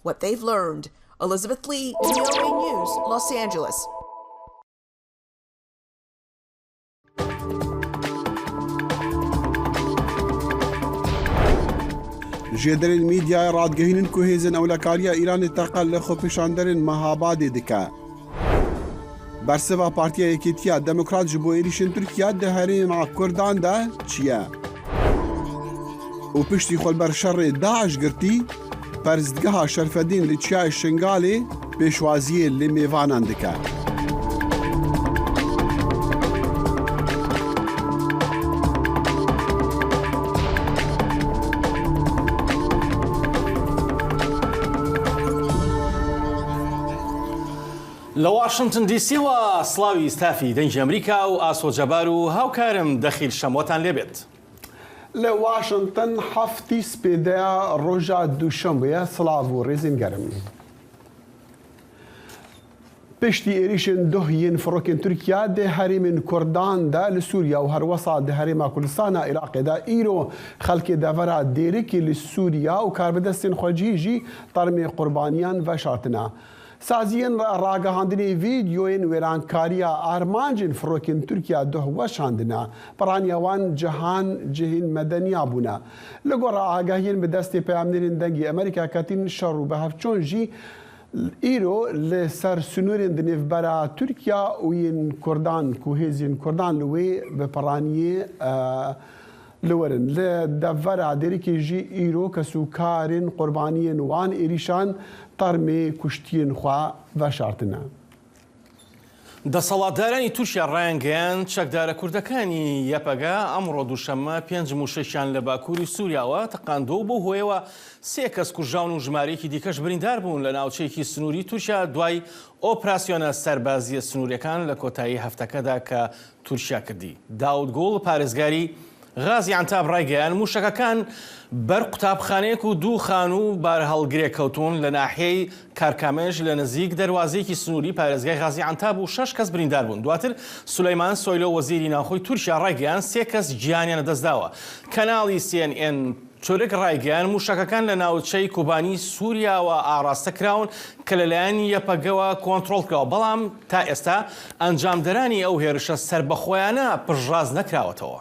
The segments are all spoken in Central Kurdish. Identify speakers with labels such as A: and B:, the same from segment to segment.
A: what they've learned. Elizabeth Lee, VOA News, Los Angeles.
B: Jêderên medyayê radigihînin ku hêzên ewlekariya Îranê teqe li xwepêşanderên Mehabadê dike. Bersiva Partiya Yekîtiya Demokrat ji bo êrîşên Tirkiya di herêma Kurdan de çi ye? Û piştî xwe li ber şerê DAIŞ girtî, Perestgeha Şerfedîn li Çiyayê Şingalê pêşwaziyê li mêvanan dike.
C: لە واشنتن دی سیوە سڵاوی ستافی دەنگی ئەمریکا و ئاسۆ جەبار و هاوکارم دەخیل شەمۆتان لێبێت.
B: لە واشنتن هەفتی سپێدەیا ڕۆژا دووشەمبویە سڵاڤ و ڕێزین گەرم. پشتی êrîşên duh yên firokên Tirkiya di herêmên Kurdan de li Sûriya û herwesa di herêma Kurdistana Iraqê de îro xelkê devera Dêrikê li Sûriya û karbidestên xwecihî jî termê qurbaniyan veşartine. Saziyên ragihandinê vîdyoyên wêrankariya armancên firokên Tirkiya duh weşandine. Piraniya wan cihan cihên medeniya bûne. Li gora agahiyên bi destê peyamnêrên Dengê Amerîka ketîn şer û bihevçûn jî îro li ser sinûrên di nêvbera Tirkiya û yên Kurdan ku hêzên Kurdan li wê bi piraniyê li wir in. Li devera Dêrikê jî îro kesûkarên qurbaniyên wan êrîşan termê kuştiyên xwe veşartine.
C: دەسەڵاتدارانی تورکیا ڕایانگەیاند، چەکدارە کوردەکانی یەپەگە ئەمڕۆ دووشەممە پێنج مووشەکیان لە باکووری سووریاوە تەقاندووە و بەو هۆیەوە سێ کەس کوژراون و ژمارەیەکی دیکەش بریندار بوون لە ناوچەیەکی سنووری تورکیا دوای ئۆپراسیۆنە سەربازییە سنوورییەکان لە کۆتایی هەفتەکەدا کە تورکیا کردی. داود گوڵ، پارێزگاری غازی عەنتاب ڕایگەیاند، مووشەکەکان بەر قوتابخانەیەک و دوو خانوو و بارهەڵگرێک کەوتوون لە ناحیەی کارکامێش لە نزیک دەروازەیەکی سنووری پارێزگای غازی عەنتاب و شەش کەس بریندار بوون. دواتر سولەیمان سۆیلۆ وەزیری ناوخۆی تورکیا ڕایگەیاند، سێ کەس گیانیان لەدەستداوە. کەناڵی سی ئێن ئێن تورک ڕایگەیاند، مووشەکەکان لە ناوچەی کوبانی سووریاوە ئاڕاستە کراون کە لەلایەن یەپەگەوە کۆنترۆڵ کراوە، بەڵام تا ئێستا ئەنجامدەرانی ئەو هێرشە سەربەخۆیانە پشتڕاست نەکراوەتەوە.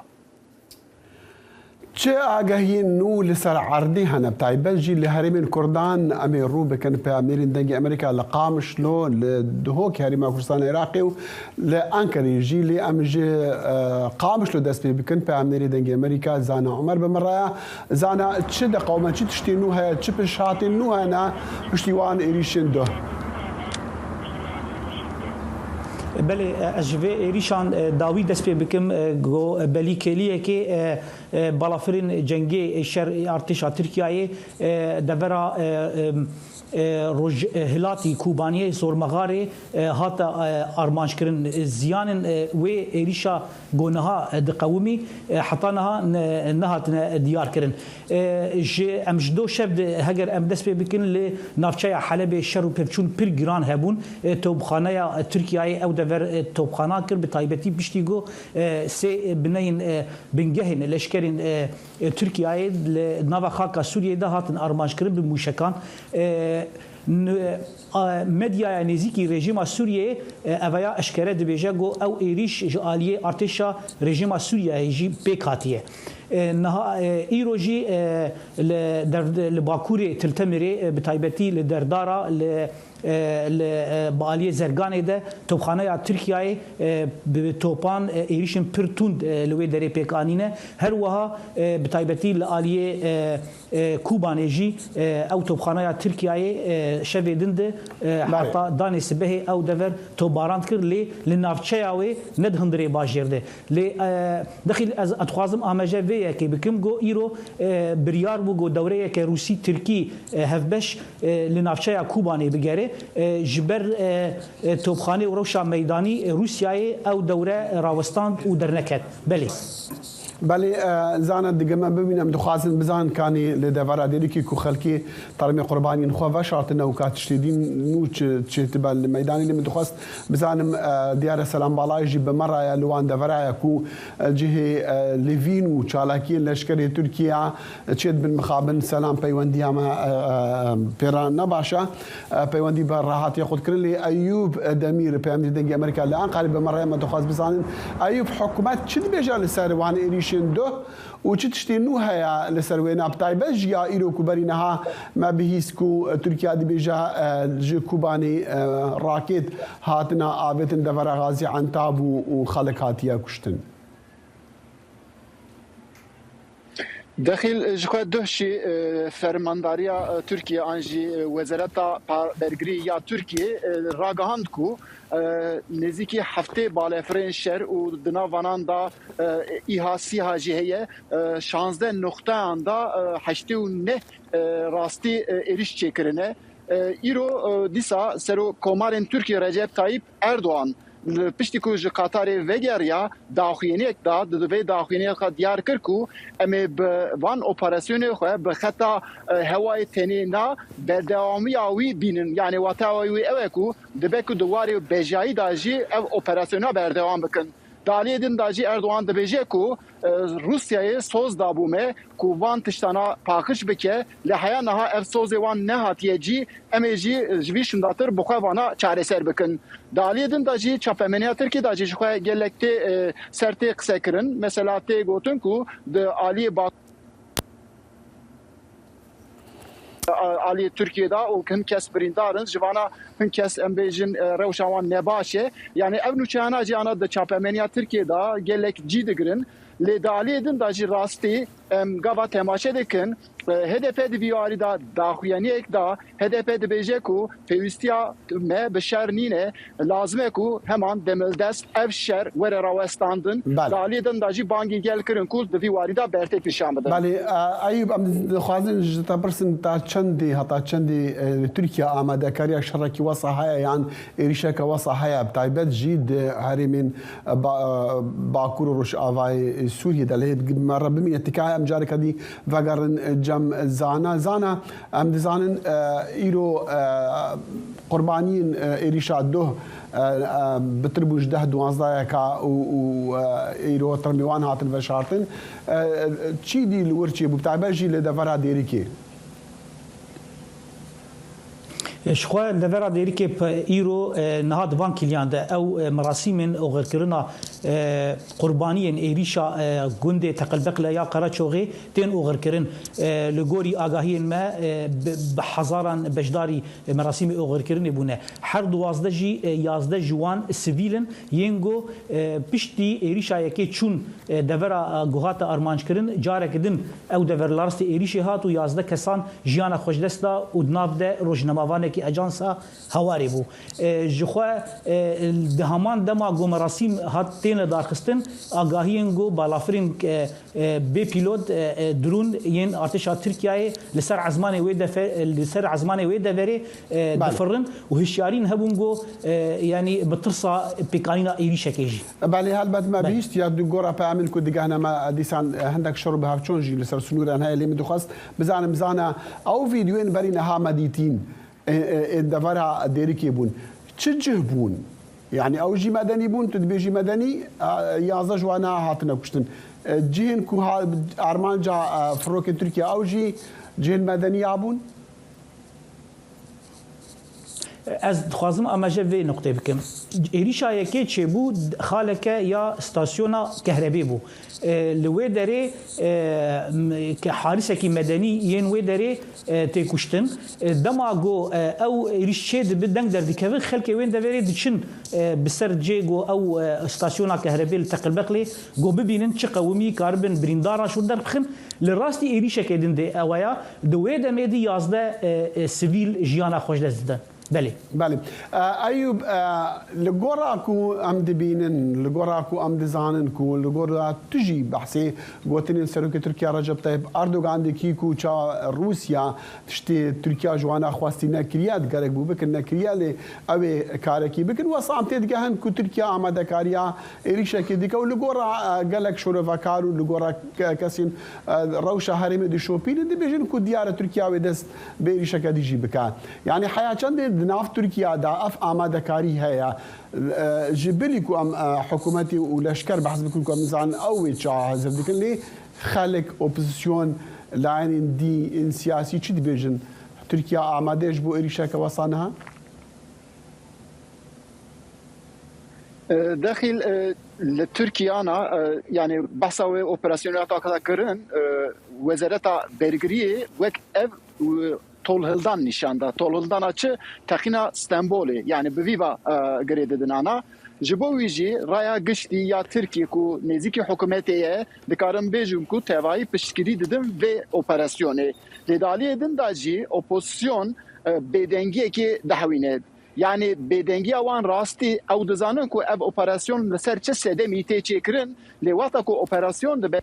B: چ ئاگاهiyên nû li ser erdê hene bi taybet jî li herêmên Kurdan em ê rû bikin peyamnêrên Dengê Amerîka li Qamişlo, li Duhok Herêma Kurdistana Iraqê û li Enqerê jî lê em ji Qamişlo dest pê bikin peyamnêrê Dengê Amerîka Zana Omer bi min re ye. Zana çi diqewime, çi tiştên nû heye, çi pişhatên nû hene piştî wan êrîşên duh?
D: Belê ez ji vê êrîşan dawî dest pê bikim ku belî kêliyekê balafirên cengê şer ê artêşa Tirkiyeyê devera Rojhilatî Kobaniyê Zormexarê hate armanckirin. Ziyanên wê êrîşa ku niha diqewimî heta niha nehatine diyarkirin. Ji em ji do şev de heger em dest pê bikin li navçeya Helebê şer û pevçûn pir giran hebûn. Topxaneya Tirkiyeyê ew dever topxana kir bi taybetî piştî ku sê bineyên bingehên leşkerên Tirkiyeyê li nava xaka Sûriyeyê de hatin armanckirin bi mûşekan. Medyaya nêzîkî rejîma Sûriyeyê eveya eşkere dibêje ku ew êrîş ji aliyê artêşa rejîma Sûriyeyê jî pêk hatiye. Niha îro jî li li bakurê Til Temirê bi taybetî li derdara li li bi aliyê Zerganê de topxaneya Tirkiyeyê bi topan êrîşên pir tund li wê derê pêk anîne. Her wiha bi taybetî li aliyê Kobanê jî ew topxaneya Tirkiyeyê şevê din de heta danê sibehê ew dever topbarand kir lê li navçeya wê ne di hundirê bajêr de. Lê dexîl ez dixwazim ameje vê yekê bikim ku îro biryar bû ku dewreyeke Rûsî-Tirkî hevbeş li navçeya Kobanê bigere. Ji ber topxanê û rewşa meydanî Rûsyayê ew dewre rawestand û derneket. Belê.
B: Belê zana dige me bibîn em dixwazin bizanin kanê li devera Dêrikê ku xelkê termê qurbaniyên xwe veşartine û ka tiştê dîn nû çi çêtibe li meydanê lê min dixwest bizanim diyar e Selam Balayê jî bi me re ye li wan devera ye ku cihê livîn û çalakiyên leşkerê Tirkiye çêdibin mixabin Selam peywendiya me pê re ne baş e. Peywendî bi re hatiye qutkirin lê Eyûb Demîr peyamnêrê Dengê Amerîka li Enqerê bi me re me dixwest bizanin Eyûb hikûmet çi dibêje li ser wan êrîşên duh û çi tiştê nû heye li ser wêna bi taybet jî ya îro ku berî niha me bihîst ku Tirkiye dibêje ji Kobanê rakêt hatina avêtin devera Gazî Entab û xelk hatiye kuştin.
E: Dexîl ji xwe duh jî Fermandariya Tirkiyê an jî Wezareta Bergirî ya Tirkiyê ragihand ku nêzîkî heftê balefirên şer û di nav vanan de îha sîha jî heye şanzdeh nuqteyan de 89 rastî êrîş çêkirine. Îro dîsa Serokkomarên Tirkiyê Recep Tayyîp Erdogan li piştî ku ji Qatarê vegeriya daxuyaniyek da, di vê daxuyaniyê xwe diyar kir ku em ê bi van operasyonê xwe bi xeta hewayê tenê na berdewamiya wî bînin. Yanî wateya wî ew e ku dibe ku di warê bejayî de jî ev operasyona berdewam bikin. Di aliyê din de jî Erdogan dibêje ku Rûsyayê soz dabû me ku van tiştana paqij bike, lê heya niha ev sozê wan nehatiye cî, em ê jî ji vî şûndatir bi xwe vana çareser bikin. Di aliyê din de jî çapemeniya Tirkî de jî ji xwe gelek tê ser tê qisekirin. Mesela tê gotin ku di aliyê Aliyê Tirkiyê de û hin kes birîndar in, ji vana hin kes em bêjin rewşa wan nebaş e. Yanî ev nûçeyana jî ana di çapemeniya Tirkiyê de gelek cî digirin. Lê di aliyê din de jî rastî em gava temaşe dikin HDP di vî alî de daxuyaniyek da. HDP dibêje ku pêwîstiya me bi şer nîne, lazim e ku heman demildest ev şer were rawestandin. Di aliyê din de jî bangî gel kirin ku di vî warî de bertek nîşan bidin.
B: Belê Eyûb em dixwazin ji te pirsin ta çendê heta çendê li Tirkiye amadekariya şerekî wesa heye yan êrîşeke wesa heye bi taybet jî di herêmên Bakur û Rojavayê Sûriyê de lê bi me re bimîne tikaya em careke dî vegerin cem Zana. Zana em dizanin îro qurbaniyên êrîşa duh bitir bûn ji deh duwazdayeka û îro termê wan hatin veşartin. Çî dî li wir çêbû bi taybet jî li devera Dêrikê?
D: Ji xwe devera Dêrikê îro niha di van kîliyan de ew merasîmên oxirkirina qurbaniyên êrîşa gundê Teqilbeqle ya Qereçoxê tên oxirkirin. Li gorî agahiyên me bi hezaran beşdarî merasîmê oxirkirinê bûne. Her duwazdeh jî yazdeh ji wan sivîl in yên ku piştî êrîşa yekê çûn devera ku hate armanckirin careke din Ew dever li rastî êrîşê hat û 11 kesan jiyana xwe ji dest da û di nav de rojnamevanekî ajansa Hawarê bû. Ji xwe di heman dema ku merasîm hat tên lidarxistin agahiyên ku balafirên bê pîlot drûn yên artêşa Tirkiyeyê li ser ezmanê wê li ser ezmanê wê deverê difirin û hişyarîn hebûn ku yanî bi tirsa pêkanîna êrîşekê jî.
B: Belê helbet me bihîst ya di gora peyamên ku digehne me dîsan hindek şer û bihevçûn jî li ser sinûran heye lê min dixwest bizanim zana ew vîdyoyên berî niha me dîtîn ên devera Dêrikê bûn çi cih bûn? Yanî ew jî medenî bûn tu dibêjî medenî 11 ji wan hatine kuştin. Cihên ku armanca firokên Tirkiye ew jî cihên medenî ya bûn?
D: Ez dixwazim amaje vê nuqtê bikim. Êrîşa yekê çêbû xaleke ya stasyona kehrebê bû. Li wê derê harîsekî medenî yên wê derê tê kuştin. Dema ku ew êrîş çêdibe deng derdikeve xelkê wê deverê diçin bi ser cê ku ew stasyona kehrebê li Teqilbeqlê ku bibînin çi qewimî karibin birîndaran şûr derbixin. Li rastî êrîşekê din dê ew ya di wê demê de 11 sivîl jiyana xwe ji dest didin. بەلێ.
B: بەلێ ئەیوب لە گۆڕا کو ئەم دبینن لە گۆڕا کو ئەم دزانن کو لە گۆڕا تژی بەحسێ گۆتنێن سەرۆکێ تورکیا ڕەجەب تەیب ئەردۆگان دکی کو چا ڕووسیا تشتێ تورکیا ji wana xwestî nekiriye digerek bû bikin nekiriye lê ew ê karekî bikin wesa em tê digehin ku Tirkiye amadekariya êrîşekê dike û li gora gelek şorovekar û li gora kesên rewşa herêmê dişopînin dibêjin ku diyar e Tirkiye wê dest bi êrîşeke dî jî bike. Yanî heya çendê di nav Tirkiye de ev amadekarî heye ji bilî ku em hikûmetê û leşker behs bikin ku em nizanin ew wê çawa hizir dikin lê xelk, opozîsyon, layenên dî ên siyasî çi dibêjin? Tirkiye amade ye ji bo êrîşeke wesa niha?
E: Dexîl li Tirkiyana yanî behsa wê operasyonê hate kirin Wezareta Bergiriyê wek ev tolhildan nîşan da. Tolhildana çi? Teqîna Stenbolê yanî bi vî ve girê didin ana. Ji bo wî jî raya giştî ya Tirkiyê ku nêzîkî hikûmetê ye dikarin bêjin ku tevayî piştgirî didin vê operasyonê. Lê di aliyê din de jî opozisyon bêdengiyekê dihewîne. Yanî bêdengiya wan rastî ew dizanin ku ev operasyon li ser çi sedemî tê çêkirin lê wexta ku operasyon dibe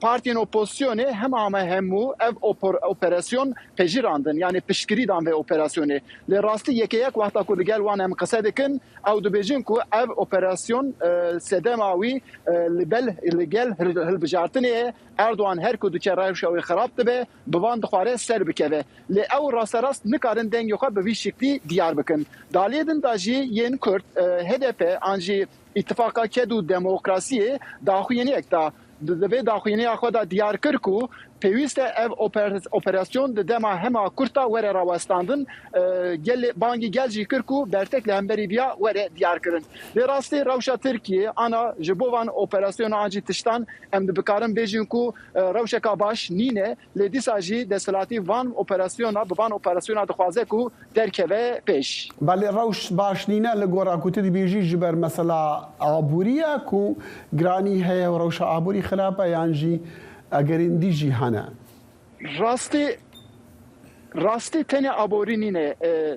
E: partiyên opozisyonê hema me hemû ev operasyon pejirandin yanî piştgirî dan vê operasyonê. Lê rastî yeke yek wexta ku li gel wan em qise dikin ew dibêjin ku ev operasyon sedema wî li bel li gel hilbijartinê ye Erdogan her ku diçe rewşa wî xerab dibe, bi van dixware ser bikeve. Lê ew rasterast nikarin dengê xwe bi vî şiklî diyar bikin. Di aliyê din de jî yên Kurd, hdp an jî Îtîfaqa Ked û Demokrasiyê daxuyaniyek da. Di vê daxuyaniya xwe de diyar kir ku pêwîst e ev operasyon di dema hema kurt de were rawestandin. Gelê bangî gel jî kir ku bertek li hemberî viya were diyarkirin. Lê rastî rewşa Tirkiyê ana ji bo van operasyona an jî tiştan Em dikarin bêjin ku rewşeka baş nîne lê dîsa jî desthilatî van operasyona bi van operasyona dixwaze ku derkeve pêş.
B: Belê rewş baş nîne li gora ku tu dibêjî ji ber mesela aborî ye ku giranî heye û rewşa aborî xirab e yan jî egerên dî jî hene.
E: Rastî rastî tenê aborî nîne.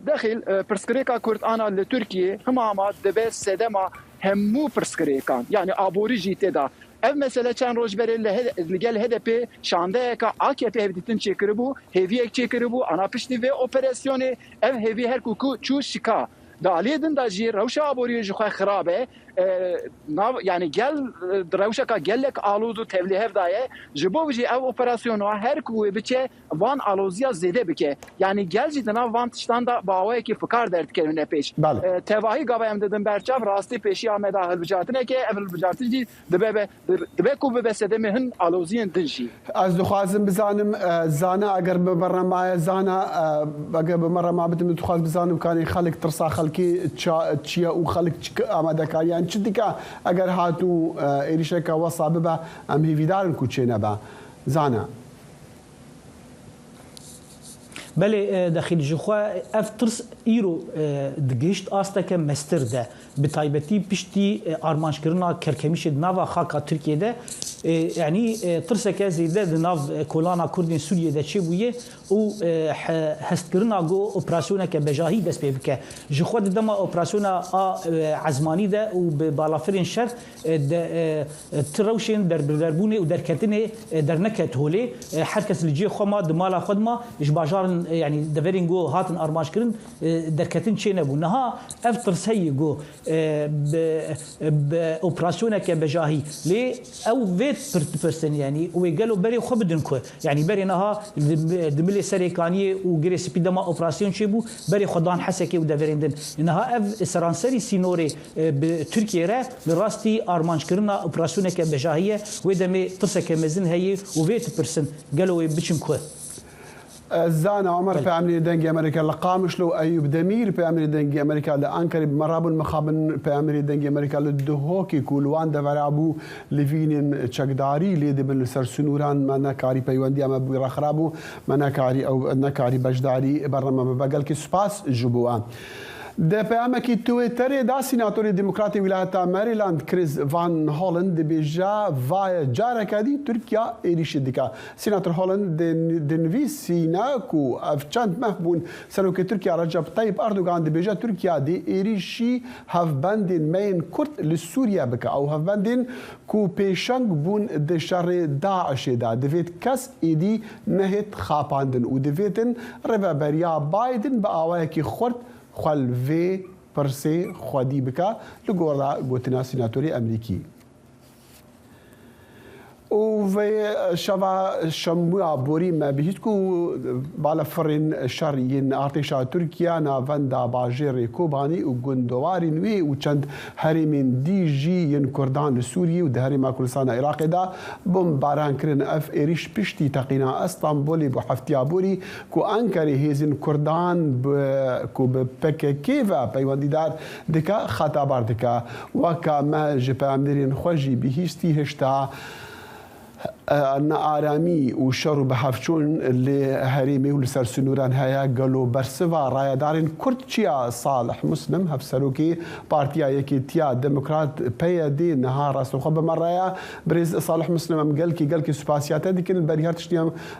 E: Dexîl pirsgirêka Kurd ana li Tirkiyê hima hema dibe sedema hemû pirsgirêkan. Yanî aborî jî tê de. Ev mesele çend roj berê li gel HDP'ê şandeyeke AKP'ê hevdîtin çêkiribû, hêviyek çêkiribû ana piştî vê operasyonê ev hêvî her ku ku çû şika. Di aliyê din de jî rewşa aboriyê ji xwe xirab e. Nav yanî gel di rewşeka gelek aloz û tevlîhev de ye. Ji bo jî ev operasyona her ku wê biçe van aloziya zêde bike. Yanî gel jî di nav van tiştan de bi awayekî fikar derdikevine pêş. Tevahî gava em didin ber çav rastî pêşiya me de hilbijartineke ev hilbijartin jî Dibe be dibe ku bibe sedemê hin aloziyên din jî.
B: Ez dixwazim bizanim zana eger bi me re maye zana eger bi me re ma bidim dixwaz bizanim kanê xelk tirsa xelkê çi ye û xelk çi amadekariyan çi dike eger hat û êrîşeke wesa bibe em hêvîdar in ku çênebe. Zana.
D: Belê Dexîl ji xwe ev tirs îro digihişt asteke mestir de. Bi taybetî piştî armanckirina Kerkemîşê di nava xaka Tirkiyê de yanî tirseke zêde di nav kolana Kurdên Sûriyê de çêbûye û hestkirina ku operasyoneke bejahî dest pê bike. Ji xwe di dema operasyona a ezmanî de û bi balafirên şer de ti rewşên derbiderbûnê û derketinê derneket holê. Her kes li cihê xwe ma, di mala xwe de ma, ji bajaran yanî deverên ku hatin armanckirin Derketin çênebû. Niha ev tirs heye ku bi operasyoneke bejahî lê ew vê dipirsin yanî wê gelo berê xwe bidin ku. Yanî berê niha di milê Serê Kaniyê û Girê Spî dema operasyon çêbû berê xwe dan Hesekê û deverên din. Niha ev seranserî sînorê bi Tirkiyê re li rastî armanckirina operasyoneke bejahî ye. Wê demê tirseke mezin heye û vê dipirsin gelo wê biçin ku.
B: Zana Omer Peyamnêrê Dengê Amerîka li Qamişlo û Eyûb Demîr Peyamnêrê Dengê Amerîka li Enqerê bi me rabûn mixabin Peyamnêrê Dengê Amerîka li Duhokê ku li wan devera bû livînên çekdarî lê dibin li ser sinûran me nekarî peywendiya me bi wî re xirab bû me nekarî ew nekarî beşdarî bername bibe gelkî spas ji bo we. Di peyamekî Twitterê de Sînatorê Demokratê Wîlayeta Maryland Chris Van Hollen dibêje vaye careke dî Tirkiye êrîşê dike. Sînator Hollen dinivîsîne ku ev çend meh bûn Serokê Tirkiye Recep Tayyip Erdogan dibêje Tirkiye dê êrîşî hevbendên me yên Kurd li Sûriye bike. Ew hevbendên ku pêşeng bûn di şerê DAIŞ'ê de divêt kes êdî nehêt xapandin û divêtin rêveberiya Biden bi awayekî xurt xwe li vê pirsê xwedî bike, li gora gotina sînatorê Emrîkî. Û vê şeva şemûya borî me bihîst ku balafirên şer yên artêşa Tirkiye navenda bajêrê Kobanî û gundewarên wê û çend herêmên dî jî yên Kurdan li Sûriyê û di Herêma Kurdistana Iraqê de bombebaran kirin. Ev êrîş piştî teqîna Stenbolê bû heftiya borî ku Enqerê hêzên Kurdan bi ku bi pkk ve peywendîdar dike xetabar dike. Weke me ji peyamnêrên xwe jî bihîstî hişta nearamî û şer û bihevçûn li herêmê û li ser sinûran heye. Gelo bersiva rayedarên Kurd çi ye? Salih Muslim, hevserokê Partiya Yekêtiya Demokrat, PYD, niha rastixwe bi me re ye. Birêz Salih Muslim em gelkî gelkî spasiya te dikin. Berî her tiştî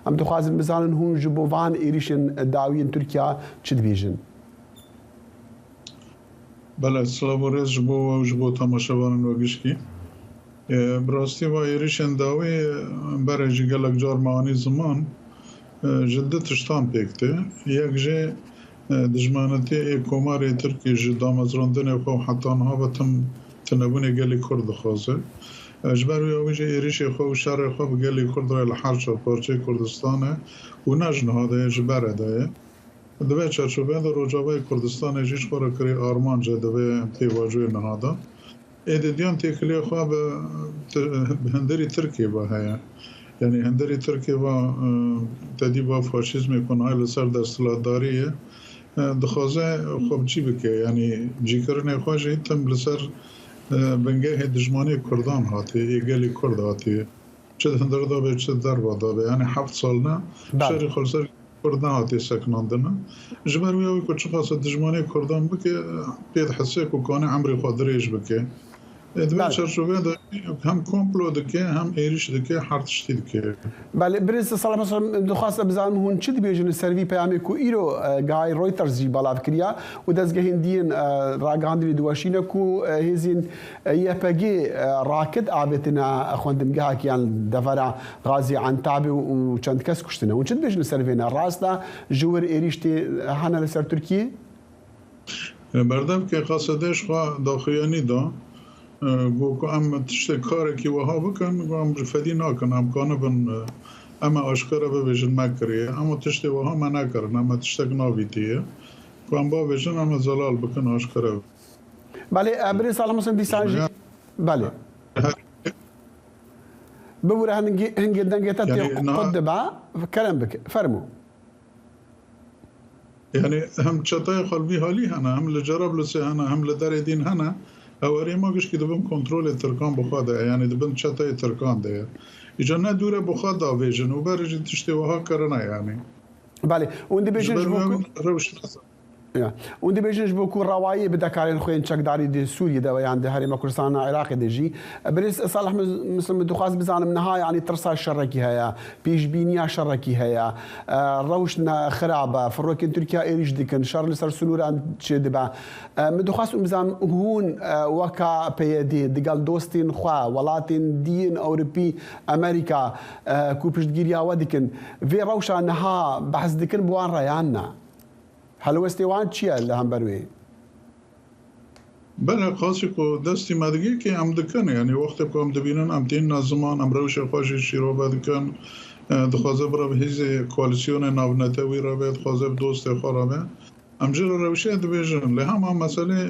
B: em dixwazin bizanin hûn ji bo van êrîşên dawî yên Tirkiya çi dibêjin?
F: Bele, silav û rêz ji bo we û ji bo temaşevanên we giştî. Bi rastî va êrîşên dawî berê jî gelek car me anî ziman ji du tiştan pêk tê. Yek jê dijmanetiyê ê Komarê Tirkî ji damezrandinê xwe û heta niha ve tim tinebûnê gelê Kurd dixwaze. Ji ber wî wî jî êrîşê xwe û şerê xwe bi gelê Kurd re li her çar parçeyê Kurdistanê û ne ji niha de ye ji bere de ye. Di vê çarçoveyê de Rojavayê Kurdistanê jî ji xwe re kirî armanc e di vê pêvajoyê niha de. Êdî diyan têkiliya xwe bi hundirî Tirkiyê ve heye. Yanî hundirî Tirkiyê ve tedî va faşîzmê ku niha li ser desthilatdarî ye dixwaze xwe bi cî bike. Yanî cîkirinê xwe jî tim li ser bingehê dijmanê Kurdan hatiye, yê gelê Kurd hatiye. Çi di hundir de be çi di derve de be. Yanî heft sal ne şerê xwe li ser Kurd nehatiye sekinandin. Ji ber wê ew ku çiqas dijmanê Kurdan bike pê dihise ku kane emrê xwe dirêj bike. Di vê çerçoveyê de hem komplo dike hem êrîş dike her tiştî dike.
B: Belê birêz Salah Mesûd min dixwast ez bizanim hûn çi dibêjin li ser vî peyamê ku îro Guy Reuters jî belav kiriye û dezgehên dî yên ragihandinê diweşîne ku hêzên YPG raket avêtine xwendingehekî yan devera Gazî Entabê û çend kes kuştine. Hûn çi dibêjin li ser vê ne rast e ji wir êrîş tê hene li ser Tirkiyê?
F: Berdevkê Qasedê ji xwe daxuyanî da got ku em tiştek karekî wiha bikin got em ji fedî nakin em kanibin em e aşkere bibêjin me kiriye em û tiştê wiha me nekirine me tiştek navîtiye ku em bavêjin em e zelal bikin aşkere
B: Belê birêz Salim Husên dîsan jî belê. Bibûre hingê hingê dengê te tê qut dibe kerem bike fermo.
F: Yanî hem çeteyê xwe li vî halî hene, hem li Cerablusê hene, hem li derê dîn hene. Ew herêma gişkî di bin kontrolê Tirkan bi xwe de ye, yanî di bin çeteyê Tirkan de ye. Îcar ne dûr e bi xwe davêjin û berê jî tiştê wiha kirine yanî.
B: Belê. Hûn dibêjin
F: Ji
B: ji
F: ber
B: bo
F: wê
B: ku
F: rewş ne
B: Ya. Hûn dibêjin ji bo ku rewayê bide karên xwe yên çekdarî di Sûriyê de yan di Herêma Kurdistana Iraqê de jî. Birêz Salih Mislim min dixwast bizanim niha yanî tirsa şerekî heye, pêşbîniya şerekî heye, rewş ne xirab e, firokên Tirkiya êrîş dikin, şer li ser sinûran çêdibe. Min dixwast hûn bizanim hûn weka PYD digel dostên xwe, welatên dî yên Ewropî, Amerîka ku piştgîriya we dikin, vê rewşa niha behs dikin bi wan re yan na? Helwestê wan çi ye li hember wê?
F: Belê qasî ku destî me digê kê em dikin. Yanî wextê ku em dibînin em tênine ziman, em rewşê xwe jî şîrove dikin. Dixwaze bira bi hêzê koalîsyonê navnetewî re be, dixwaze bi dostê xwe re be. Em ji re rewşê dibêjin. Lê hema meselê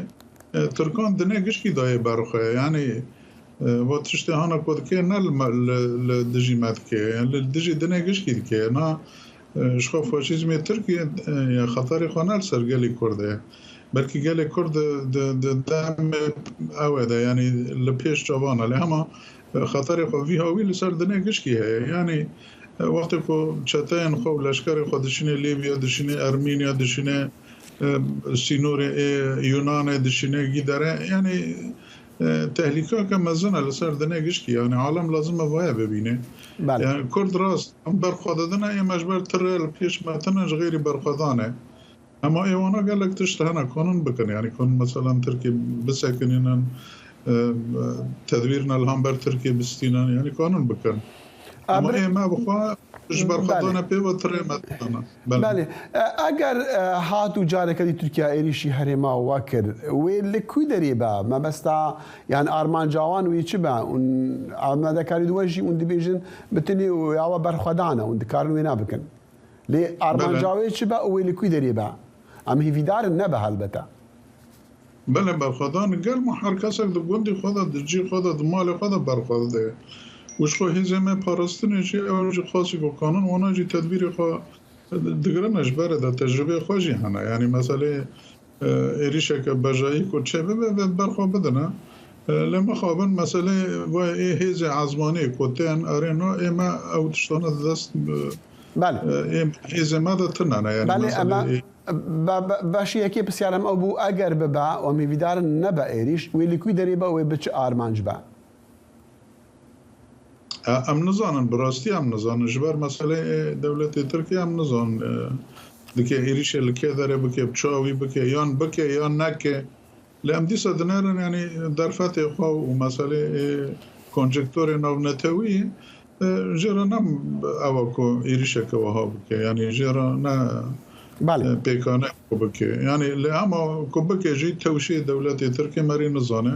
F: Tirkan dinê gişkî dayê ber xwe. Yanî va tiştê hana ku dike ne li dijî me dike, li dijî dinê gişkî dike. Na Ji xwe faşîzmê Tirkiyê xeterê xwe ne li ser gelê Kurd e. Belkî gelê Kurd di demê ew e de yanî li pêş çavan e lê hema xeterê xwe vî hawî li ser dinê gişkî heye. Yanî wextê ku çeteyên xwe û leşkerên xwe dişîne Lîbya, dişîne Ermînya, dişîne. سînorê ê Yunanê dişîne gîdere yanî tehlîkake mezin e li ser dinê giştî yanî alem lazim e vaye bibîne. Yani Kurd rast em berxwe didine ê me ji ber tirê li pêş me tine ji xêrî berxwedanê. Hema ê wana gelek tişt hene kanin bikin yanî kanin meselen Tirkî bisekinînin tedbîrine li hember Tirkiyê bistînin yanî kanin bikin. Hema ê me bi xwe ji berxwedanê pê ve tirê me didine.
B: Belê. Eger hat û careke dî Tirkiye êrîşî herêma we kir, wê li ku derê be? Mebesta yan armanca wan wê çi be? Hûn amadekarî di we jî hûn dibêjin bi tenê ya we berxwedan e, hûn dikarin wê nabikin. Lê armanca wê çi be û wê li ku derê be? Em hêvîdar in nebe helbete.
F: Belê berxwedan gel ma her kesek di gundî xwe de, di cî xwe de, di malê xwe de berxwe dide. Û ji xwe hêzên me parastinê jî ew jî xasî ku kanin wana jî tedbîrê xwe digirine ji berê de tecrûbeyê xwe jî hene. Yanî meseleyê êrîşeke bejayî ku çêbibe vê bi ber xwe bidine. Lê mixabin meseleyê vayê ê hêzê ezmanî ku tên erê na ê me ew tiştane di dest ê hêzê me de tune ne. Yanî meseleyê
B: Başî yekê pirsiyara min ew bû eger bibe û em hêvîdar in nebe êrîş wê li kû derê be û wê bi çi armanc be?
F: Em nizanin, bi rastî em nizanin. Ji ber meseleyê dewletê Tirkiyê em nizanin dike êrîşê li kê derê bike, bi çi awî bike yan bike yan neke. Lê em dîsa dinêrin yanî derfetê xwe û meseleyê konjektorê navnetewî jê re ne ew e ku êrîşeke wiha bike. Yanî jê re ne pêkane ku bike. Yanî lê hema ku bike jî tewşê dewletê Tirkê merî nizane.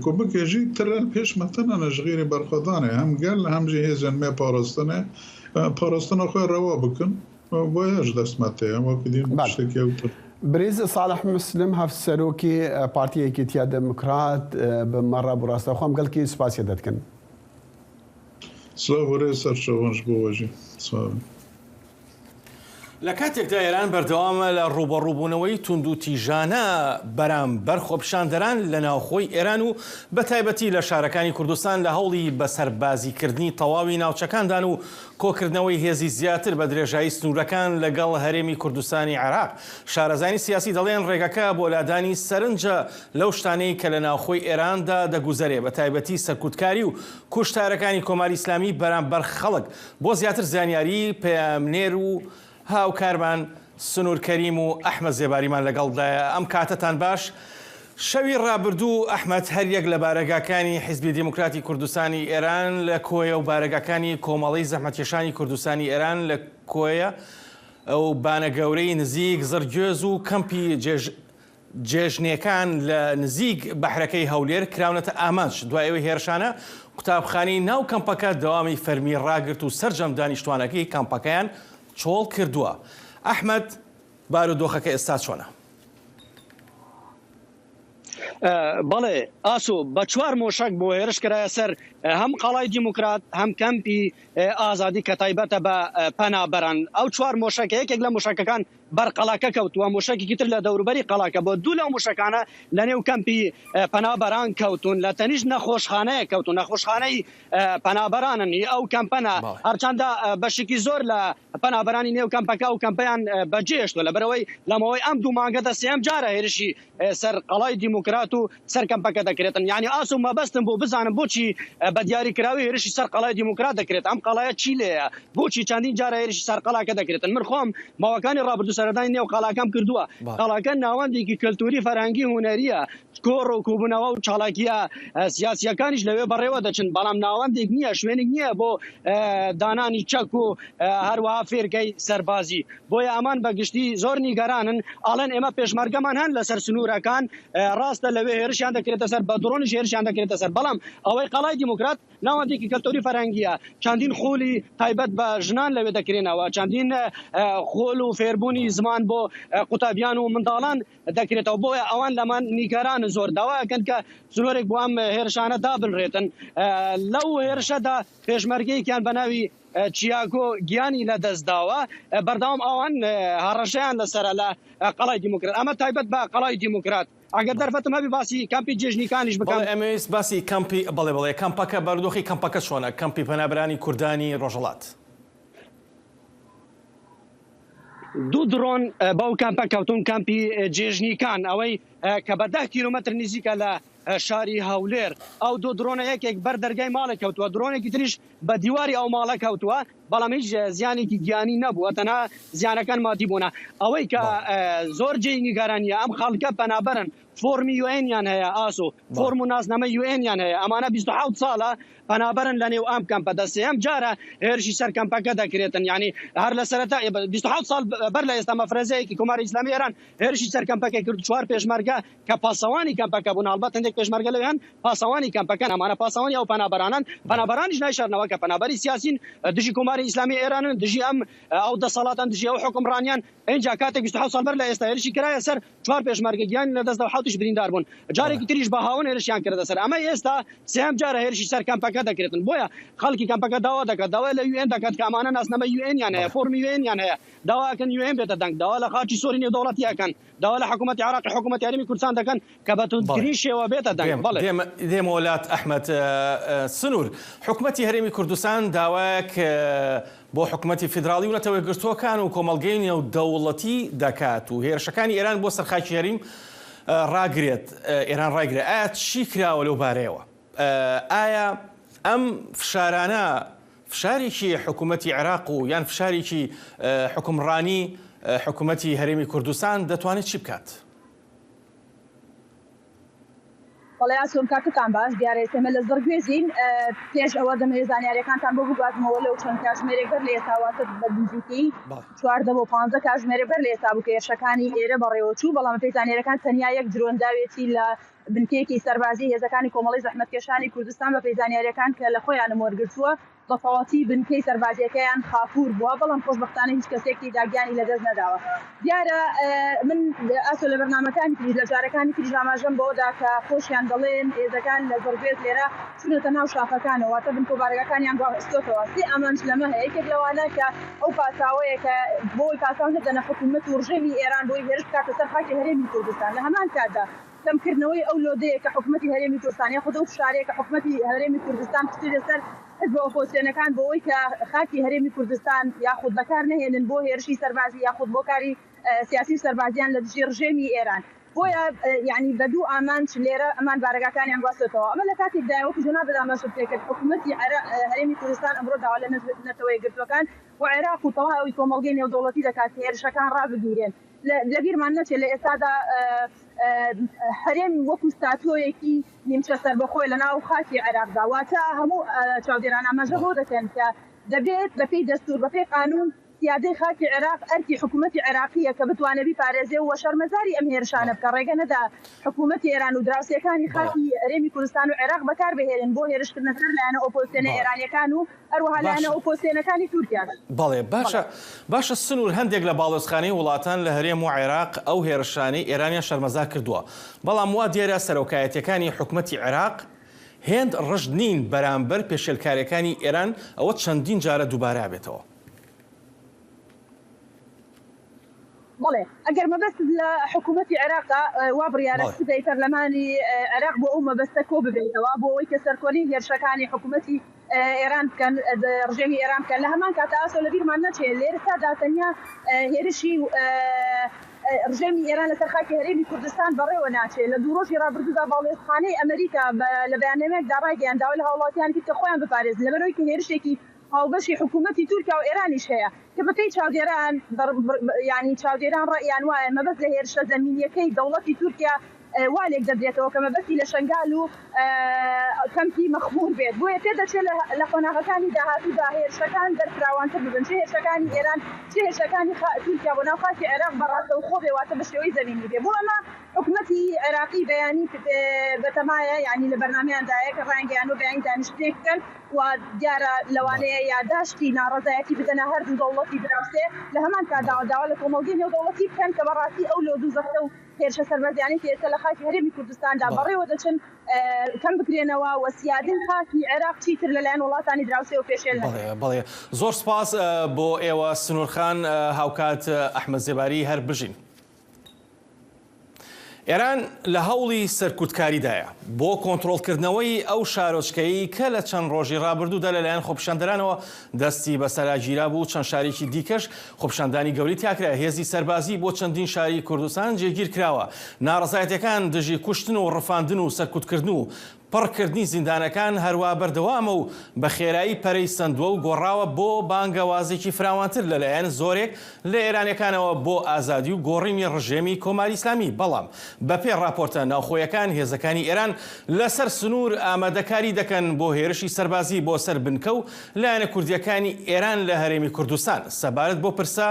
F: Ku bike jî tire li pêş me tune ne ji xêrî berxwedanê. Hem gel hem jî hêzên me parastinê parastina xwe rewa bikin. Vaye ji dest me tê wekî dîn tiştekî ew tune.
B: Birêz Salih Muslim Hevserokê Partiya Yekîtiya Demokrat bi me re bû rastexwe em gelkî spasiyê te dikin.
F: Silav û rêz serçavan ji bo we jî. Silav.
C: لە کاتێکدا ئێران بەردەوامە لە ڕووبەڕووبوونەوەی توندوتیژانە بەرامبەر خۆپیشاندەران لە ناوخۆی ئێران و بەتایبەتی لە شارەکانی کوردستان لە هەوڵی بەسەربازیکردنی تەواوی ناوچەکاندان و کۆکردنەوەی هێزی زیاتر بە درێژایی سنوورەکان لەگەڵ هەرێمی کوردستانی عێراق. شارەزایانی سیاسی دەڵێن ڕێگەکە بۆ لادانی سەرنجە لەو شتانەی کە لە ناوخۆی ئێراندا دەگوزەرێ بە تایبەتی سەرکوتکاری و کوشتارەکانی کۆماری ئیسلامی بەرامبەر خەڵک. بۆ زیاتر زانیاری پەیامنێر و هاوکارمان سنوور کەریم و ئەحمەد زێباریمان لەگەڵدایە. ئەم کاتەتان باش. شەوی ڕابردوو ئەحمەد هەریەک لە بارەگاکانی حیزبی دێموکراتی کوردستانی ئێران لە کۆیە و بارەگاکانی کۆمەڵەی زەحمەتکێشانی کوردستانی ئێران لە کۆیە و بانە گەورەی نزیک زڕگوێز و کەمپی جێژنێکان لە نزیک بەحرەکەی هەولێر کراونەتە ئامانج. دوای ئەوی هێرشانە قوتابخانەی ناو کەمپەکە دەوامی فەرمی ڕاگرت و سەرجەم دانیشتوانەکەی کەمپەکەیان چۆڵ کردووە. ئەحمەد بارودۆخەکە ئێستا چۆنە؟
G: بەڵێ ئاسۆ بە چوار مۆشەک بۆ هێرش کرایە سەر هەم قەڵای دیموکرات هەم کەمپی ئازادی کە تایبەتە بە پەنابەران ئەو چوار مۆشەکە یەکێک لە موشەکەکان بەر قەڵاکە کەوتووە موشەکێکی تر لە دەوروبەری قەڵاکە بۆ دوو لەو موشەکانە لە نێو کەمپی پەنابەران کەوتون لە تەنیشت نەخۆشخانەیە کەوتون نەخۆشخانەی پەنابەرانن ی ئەو کەمپەنە هەرچەندە بەشێکی زۆر لە پەنابەرانی نێو کەمپەکە ئەو کەمپەیان بەجێهێشتووە لەبەرئەوەی لە ماوەی ئەم دوو مانگەدا سێیەم جارە هێرشی سەر قەڵای دیموکرات و سەر کەمپەکە دەکرێتن یانی ئاسۆ مەبەستم بوو بزانم بۆچی بە دیاریکراوی هێرشی سەر قەڵای دیموکرات دەکرێت ئەم قەڵایە چی لێیە بۆچی چەندین جارە هێرشی سەر قەڵاکە دەکرێتن من خۆم ماوەکانی ڕابردوو سەردانی نێو قەڵاکەم کردووە قەڵاکە ناوەندێکی کەلتوری فەرهەنگی هونەریە کۆڕ و کۆبوونەوە و چالاکییە سیاسییەکانیش لەوێ بەڕێوە دەچن، بەڵام ناوەندێک نییە، شوێنێک نییە بۆ دانانی چەک و هەروەها فێرگەی سەربازی. بۆیە ئەمان بە گشتی زۆر نیگەرانن، ئەڵێن ئێمە پێشمەرگەمان هەن لەسەر سنوورەکان، ڕاستە لەوێ هێرشیان دەکرێتە سەر، بە درۆنیش هێرشیان دەکرێتە سەر، بەڵام ئەوەی قەڵای دیموکرات ناوەندێکی کەلتوری فەرهەنگییە، چەندین خولی تایبەت بە ژنان لەوێ دەکرێنەوە، چەندین خول و فێربوونی زمان بۆ قوتابیان و منداڵان دەکرێتەوە بۆیە ئەوان لەمان نیگەرانن زۆر داوا ئەکەن کە سنوورێک بۆ ئەم هێرشانە دابنرێتن لەو هێرشەدا پێشمەرگەیەکیان بە ناوی چیاگۆ گیانی لە دەست داوە بەردەوام ئەوان هەڕەشەیان لەسەرە لە قەڵای دیموکرات ئەمە تایبەت بە قەڵای دیموکرات ئەگەر دەرفەتم هەبی باسی کەمپی جێژنیکانیش بکەم.
C: بەڵێ ئەمەویست باسی کەمپی بەڵێ بەڵێ کەمپەکە بارودۆخی کەمپەکە چۆنە کەمپی پەنابەرانی کوردانی ڕۆژهەڵات؟
G: دوو درۆن بەو کەمپە کەوتون کەمپی جێژنیکان ئەوەی کە بە دە کیلۆمەتر نزیکە لە شاری هەولێر ئەو دوو درۆنە یەکێک بەر دەرگای ماڵێک کەوتووە درۆنێکی تریش بە دیواری ئەو ماڵە کەوتووە بەڵام هیچ زیانێکی گیانی نەبووە تەنها زیانەکان مادی بوونە ئەوەی کە زۆر جێی نیگەرانیە ئەم خەڵکە پەنابەرن فۆرمی یوئێنیان هەیە ئاسۆ فۆرم و ناسنامەی یوئێنیان هەیە ئەمانە 27 ساڵە پەنابەرن لە نێو ئەم کەمپە دە سێیەم جارە هێرشی سەر کەمپەکە دەکرێتن یعنی هەر لە سەرەتا 27 ساڵ بەر لە ئێستا مەفرەزەیەکی کۆماری ئیسلامی ئێران هێرشی سەر کەمپەکەی کرد چوار پێشمەرگە کە پاسەوانی کەمپەکە بوون هەڵبەت هەندێک پێشمەرگە لەوێ هەن پاسەوانی کەمپەکەن ئەمانە پاسەوانی ئەو پەنابەرانەن پەنابەرانیش نایشارنەوە کە پەنابەری سیاسین دژی کۆماری ئیسلامی ئێرانن دژی ئەم ئەو دەسەڵاتن دژی ئەو حوکمڕانیان ئینجا کاتێک 27 ساڵ بەر لە ئێستا هێرشی کرایە سەر چوار پێشمەرگە گیانی لەدەستدا و حەوتیش بریندار بوون جارێکی تریش بە هاون هێرشیان کردە سەر ئەمە ئێستا سێیەم جارە هێرشی سەر کەمپەکە دەکرێتن بۆیە خەڵکی کەمپەکە داوا دەکات داوا لە یوئێن دەکات کە ئەمانە ناسنامەی یوئێنیان هەیە فۆرمی یوئێنیان هەیە داوا ئەکەن یوئێن بێتە دەنگ داوا لە خاچی سۆری نێودەوڵەتی ئەکەن داوا لە حکوومەتی عێراقی حکوومەتی هەرێمی کوردستان دەکەن کە بە توندترین شێوە بێتە دەنگ. بەڵێ.
C: دێمەوە لات ئەحمەد سنوور. حکومەتی هەرێمی کوردستان داوایەک بۆ حکومەتی فیدراڵی و نەتەوەیەکگرتووەکان و کۆمەڵگەی نێودەوڵەتی دەکات و هێرشەکانی ئێران بۆ سەر خاکی هەریم ڕاگرێت ئێران ڕایگرێت ئایا چی کراوە لەو بارەیەوە؟ ئایا ئەم فشارانە فشارێکی حکومەتی عێراق و یان فشارێکی حوکمڕانی حکومەتی هەرێمی کوردستان دەتوانێت چی بکات؟
H: بەڵێ ئاسۆم کاکەتان باش دیارە ئێستا ئێمە لە زڕگوێزین پێش ئەوە دەمەوێت زانیاریەکانتان بۆ بگوازمەوە لەو چەند کاژمێرێک بەر لە ئێستا واتە بە نزیکەی 14 بۆ 15 کاژمێرێ بەر لە ئێستا بوو کە هێرشەکانی ئێرە بەڕێوەچوو بەڵام بەپێی زانیاریەکان تەنیا یەک درۆن داوێتی لە بنکەیەکی سەربازی هێزەکانی کۆمەڵەی زەحمەتکێشانی کوردستان بەپێی زانیاریەکان کە لە خۆیانم وەرگرتووە بە تەواتی بنکەی سەربازیەکەیان خاپوور بووە، بەڵام خۆشبەختانە هیچ کەسێک تێیدا گیانی لەدەست نەداوە. دیارە من ئاسۆ لە بەرنامەکانی تریش لە جارەکانی تریش ئاماژەم بەوە دا کە خۆشیان دەڵێن هێزەکان لە زڕگوێز لێرە چوونەتە ناو شاخەکانەوە واتە بنکە و بارەگاکانیان گواستۆتەوە. سێ ئامانج لەمە هەیە، یەکێک لەوانە کە ئەو پاساوەیە کە بۆی پاساو نەدەنە حکوومەت و ڕژێمی ئێران بۆی هێرش بکاتە سەر خاکی هەرێمی کوردستان لە هەمان کاتدا کەمکردنەوەی ئەو لۆدەیە کە حکومەتی هەرێمی کوردستان یاخود ئەو فشارەیە کە حکومەتی هەرێمی کوردستان خستویتە سەر حزبە ئۆپۆزسیۆنەکان بۆ ئەوەی کە خاکی هەرێمی کوردستان یاخود بەکار نەهێنن بۆ هێرشی سەربازی یاخود بۆ کاری سیاسی و سەربازیان لە دژی ڕژێمی ئێران بۆیە یعنی بە دوو ئامانج لێرە ئەمان بارەگاکانیان گواستۆتەوە ئەمە لە کاتێکدایە وەکو جەنابت ئاماژەت پێکرد حکومەتی هەرێمی کوردستان ئەمڕۆ داوا لە نەتەوە یەکگرتووەکان و عێراق و تەواوی کۆمەڵگەی نێودەوڵەتی دەکات کە هێرشەکان ڕابگیرێن لەبیرمان نەچێت لە ئێستادا هەرێم وەکو ستاتۆیەکی نیمچە سەربەخۆی لە ناو خاکی عێراقدا واتە هەموو چاودێران ئاماژە بۆ دەکەن کە دەبێت بەپێی دەستور بەپێی قانون سیادەی خاکی عێراق ئەرکی حکوومەتی عێراقیە کە بتوانێت بیپارێزێ و شەرمەزاری ئەم هێرشانە بکە ڕێگە نەدا حکوومەتی ئێران و دراوسێکانی خاکی هەرێمی کوردستان و عێراق بەکاربهێنن بۆ هێرشکردنە سەر لایەنە ئۆپۆزسیۆنە ئێرانیەکان و هەروەها لایەنە ئۆپۆزسیۆنەکانی تورکیاش.
C: بەڵێ باشە باشە سنوور هەندێک لە باڵیۆزخانەی وڵاتان لە هەرێم و عێراق ئەو هێرشانەی ئێرانیان شەرمەزار کردووە، بەڵام وا دیارە سەرۆکایەتیەکانی حکومەتی عێراق هێند ڕژد نین بەرامبەر پێشێلکاریەکانی ئێران، ئەوە چەندین جارە دووبارە ئەبێتەوە.
H: بەڵێ ئەگەر مەبەستت لە حکوومەتی عێراقە وا بڕیارە سبەی پەرلەمانی عێراق بۆ ئەو مەبەستە کۆ ببێتەوە بۆ ئەوەی کە سەرکۆنەی هێرشەکانی حکوومەتی ئێران بکەن ڕژێمی ئێران بکەن لە هەمان کاتە ئاسۆ لەبیرمان نەچێت لێرەدا تەنیا هێرشی ڕژێمی ئێران لەسەر خاکی هەرێمی کوردستان بەڕێوە ناچێت لە دوو ڕۆژی ڕابردوودا باڵیۆزخانەی ئەمریکا لە بەیاننامەیەکدا ڕایگەیاند داوای لە هاوڵاتیان کرد کە خۆیان بپارێزن لەبەرئەوەی کە هێرشێکی هاوبەشی حکوومەتی تورکیا و ئێرانیش هەیە کە بەپێی چاودێران یانی چاودێران ڕەئیان وایە مەبەست لە هێرشە زەمینییەکەی دەوڵەتی تورکیا وا لێک دەدرێتەوە کە مەبەستی لە شەنگال و کەمپی مەخموور بێت بۆیە پێدەچێت لە قۆناغەکانی داهاتوودا هێرشەکان بەرفراوانتر ببن چ هێرشەکانی ئێران چ هێرشەکانی تورکیا بۆ ناو خاکی عێراق بە ڕاستەوخۆ بێ واتە بە شێوەی زەمینی بێ بۆ ئەمە حکومەتی عێراقی بەیانی بەتەمایە یانی لە بەرنامەیاندایە کە ڕایانگەیاندووە بەیانی دانیشتنێک بکەن و دیارە لەوانەیە یاداشتی ناڕەزایەتی بدەنە هەردوو دەوڵەتی دراوسێ لە هەمان کاتدا داوا لە کۆمەڵگەی نێودەوڵەتی بکەن کە بەڕاستی ئەو لۆد و زەختە و هێرشە سەربازیانەی کە ئێستا لە خاکی هەرێمی کوردستاندا بەڕێوە دەچن کەم بکرێنەوە و سیادەی خاکی عێراق چیتر لەلایەن وڵاتانی دراوسێوە پێشێل نەکرێت.
C: بەڵێ زۆر سپاس بۆ ئێوە سنوور خان هاوکات ئەحمەد زێباری هەر بژین. ئێران لە هەوڵی سەرکوتکاریدایە بۆ کۆنترۆڵکردنەوەی ئەو شارۆچکەیەی کە لە چەند ڕۆژی ڕابردوودا لەلایەن خۆپیشاندەرانەوە دەستی بەسەرا گیرابوو و چەند شارێکی دیکەش خۆپیشاندانی گەورەی تیاکرا هێزی سەربازی بۆ چەندین شاری کوردستان جێگیر کراوە ناڕەزایەتیەکان دژی کوشتن و ڕفاندن و سەرکوتکردن و پڕکردنی زیندانەکان هەروا بەردەوامە و بە خێرایی پەرەی سەندووە و گۆڕاوە بۆ بانگەوازێکی فراوانتر لەلایەن زۆرێک لە ئێرانیەکانەوە بۆ ئازادی و گۆڕینی ڕژێمی کۆماری ئیسلامی، بەڵام بەپێی ڕاپۆرتە ناوخۆیەکان هێزەکانی ئێران لەسەر سنوور ئامادەکاری دەکەن بۆ هێرشی سەربازی بۆ سەر بنکە و لایەنە کوردیەکانی ئێران لە هەرێمی کوردستان. سەبارەت بۆ پرسە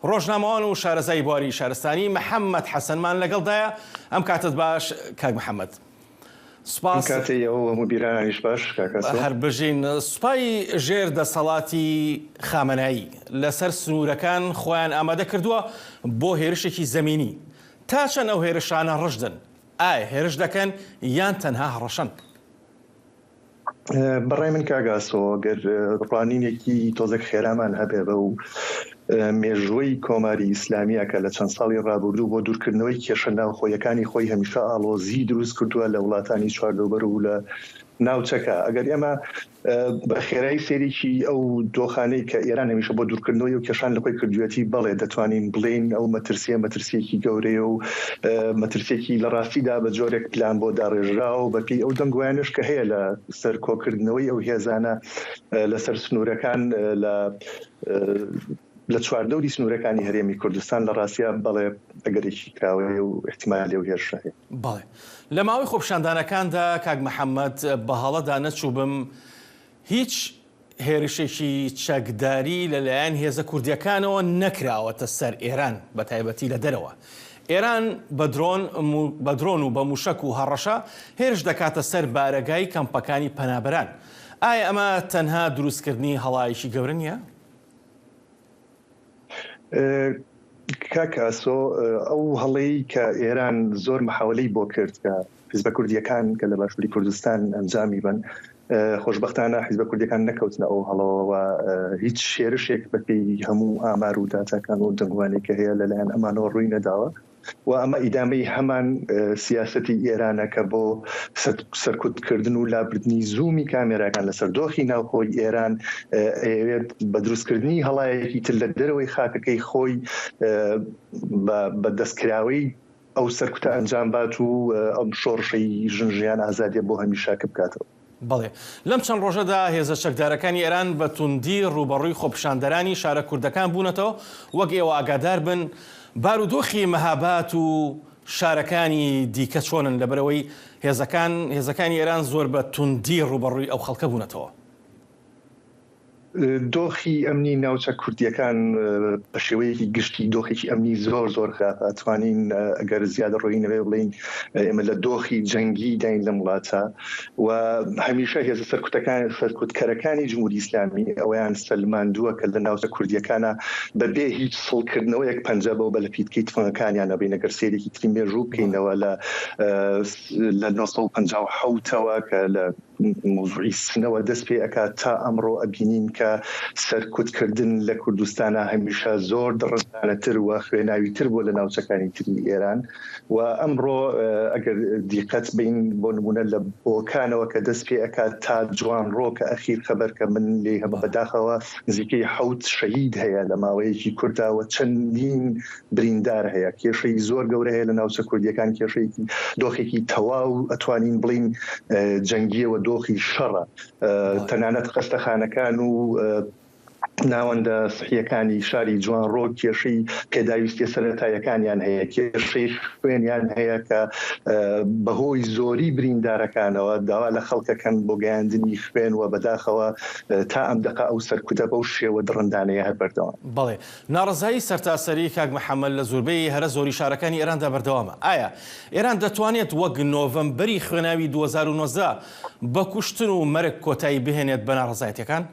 C: ڕۆژنامەوان و شارەزای بواری شارستانی محەمەد حەسەنمان لەگەڵدایە، ئەم کاتەت باش کاک محەمەد.
I: سوپاس. کاتەی ئەو هەموو بیرانیش باش کاک ئاسۆ.
C: هەر بژین. سوپای ژێر دەسەڵاتی خامەنایی لەسەر سنوورەکان خۆیان ئامادە کردووە بۆ هێرشێکی زەمینی. تا چەند ئەو هێرشانە ڕژدن؟ ئایا هێرش دەکەن یان تەنها هەڕەشەن؟
I: بەڕای من کاک ئاسۆ گەر ڕوانینێکی تۆزێک خێرامان هەبێ بەو مێژووەی کۆماری ئیسلامیە کە لە چەند ساڵی ڕابردوو بۆ دوورکردنەوەی کێشە ناوخۆیەکانی خۆی هەمیشە ئاڵۆزی دروست کردووە لە وڵاتانی چواردەوبەر و لە ناوچەکە ئەگەر ئێمە بە خێرایی سەیرێکی ئەو دۆخانەی کە ئێران هەمیشە بۆ دوورکردنەوەی ئەو کێشان لە خۆی کردوویەتی بەڵێ دەتوانین بڵێین ئەو مەترسیە مەترسیەکی گەورەیە و مەترسیەکی لە ڕاستیدا بە جۆرێک پلان بۆ داڕێژراوە و بەپێی ئەو دەنگۆیانەش کە هەیە لە سەر کۆکردنەوەی ئەو هێزانە لەسەر سنوورەکان لە لە چواردەوری سنوورەکانی هەرێمی کوردستان لە ڕاستیا بەڵێ ئەگەرێکی کراوەیە و ئیحتیمالی ئەو هێرشە هەیە.
C: بەڵێ. لە ماوەی خۆپیشاندانەکاندا کاک محەممەد بە هەڵەدا نەچووبم هیچ هێرشێکی چەکداری لە لایەن هێزە کوردییەکانەوە نەکراوەتە سەر ئێران بە تایبەتی لە دەرەوە. ئێران بە درۆن بە درۆن و بە مووشەک و هەڕەشە هێرش دەکاتە سەر بارەگای کەمپەکانی پەنابەران. ئایا ئەمە تەنها دروستکردنی هەڵایەکی گەورە نییە؟
I: کاک ئاسۆ ئەو هەڵەی کە ئێران زۆر محاولەی بۆ کرد کە حیزبە کوردیەکان کە لە باشووری کوردستان ئەنجامی بن خۆشببختانە حیزبە کوردیەکان نەکەوتنە ئەو هەڵەوە هیچ شێرشێک بەپێی هەموو ئامار و داتاکان و دەنگوانێک کە هەیە لەلایەن ئەمانەوە ڕووی نەداوە و ئەمە ئیدامەی هەمان سیاسەتی ئێرانە کە بۆ سەرکوتکردن و لابردنی زوومی کامێراکان لەسەر دۆخی ناوخۆی ئێران ئەیەوێت بە دروستکردنی هەڵایەکی تر لە دەرەوەی خاکەکەی خۆی بە دەستکراوەی ئەو سەرکوتە ئەنجام بات و ئەم شۆڕشەی ژن ژیان ئازادیە بۆ هەمیشە کپ بکاتەوە.
C: بەڵێ. لەم چەند ڕۆژەدا هێزە چەکدارەکانی ئێران بە توندی ڕووبەڕووی خۆپیشاندەرانی شارە کوردەکان بوونەتەوە، وەک ئێوە ئاگادار بن بارودۆخی مەهابات و شارەکانی دیکە چۆنن لەبەرئەوەی هێزەکان هێزەکانی ئێران زۆر بە توندی ڕووبەڕووی ئەو خەڵکە بوونەتەوە؟
I: دۆخی ئەمنی ناوچە کوردییەکان بە شێوەیەکی گشتی دۆخێکی ئەمنی زۆر زۆر خراپە ئەتوانین ئەگەر زیادە ڕۆیی نەبێ بڵێین ئێمە لە دۆخی جەنگی داین لەم وڵاتە و هەمیشە هێزە سەرکوتەکان سەرکوتکەرەکانی جمهوری ئیسلامی ئەوەیان سەلماندووە کە لە ناوچە کوردییەکانە بە بێ هیچ سڵکردنەوەیەک پەنجە بەو بە لە پیتکەی تفەنگەکانیان ئەبین ئەگەر سەیرێکی تری مێژوو بکەینەوە لە لە 1950ەوە کە لە مەوزوعی سنەوە دەست پێ ئەکات تا ئەمڕۆ ئەبینین کە سەرکوت کردن لە کوردستانا هەمیشە زۆر دڕندانەتر و خوێناوی تر بووە لە ناوچەکانی تری ئێران و ئەمڕۆ ئەگەر دیقەت بین بۆ نمونە لە بۆکانەوە کە دەست پێ ئەکات تا جوانڕۆ کە ئەخیر خەبەر کە من لێی هەمە بەداخەوە نزیکەی حەوت شەهید هەیە لە ماوەیەکی کورتا و چەندین بریندار هەیە، کێشەی زۆر گەورە هەیە لە ناوچە کوردییەکان، کێشەیەکی دۆخێکی تەواو ئەتوانین بڵێین جەنگییە و دۆخی شەڕە، تەنانەت خەستەخانەکان و ناوەندە سحییەکانی شاری جوانڕۆ کێشەی پێداویستیە سەرەتاییەکانیان هەیە، کێشەی خوێنیان هەیە کە بەهۆی زۆری بریندارەکانەوە داوا لە خەڵکەکەن بۆ گەیاندنی خوێن و بەداخەوە تا ئەم دەقە ئەو سەرکوتە بەو شێوە دڕندانەیە هەر بەردەوامە.
C: بەڵێ. ناڕەزایی سەرتاسەری کاک محەمەد لە زوربەی هەرە زۆری شارەکانی ئێراندا بەردەوامە. ئایا ئێران دەتوانێت وەک نۆڤەمبەری خوێناوی 2019 بە کوشتن و مەرگ کۆتایی بهێنێت بە ناڕەزایەتیەکان؟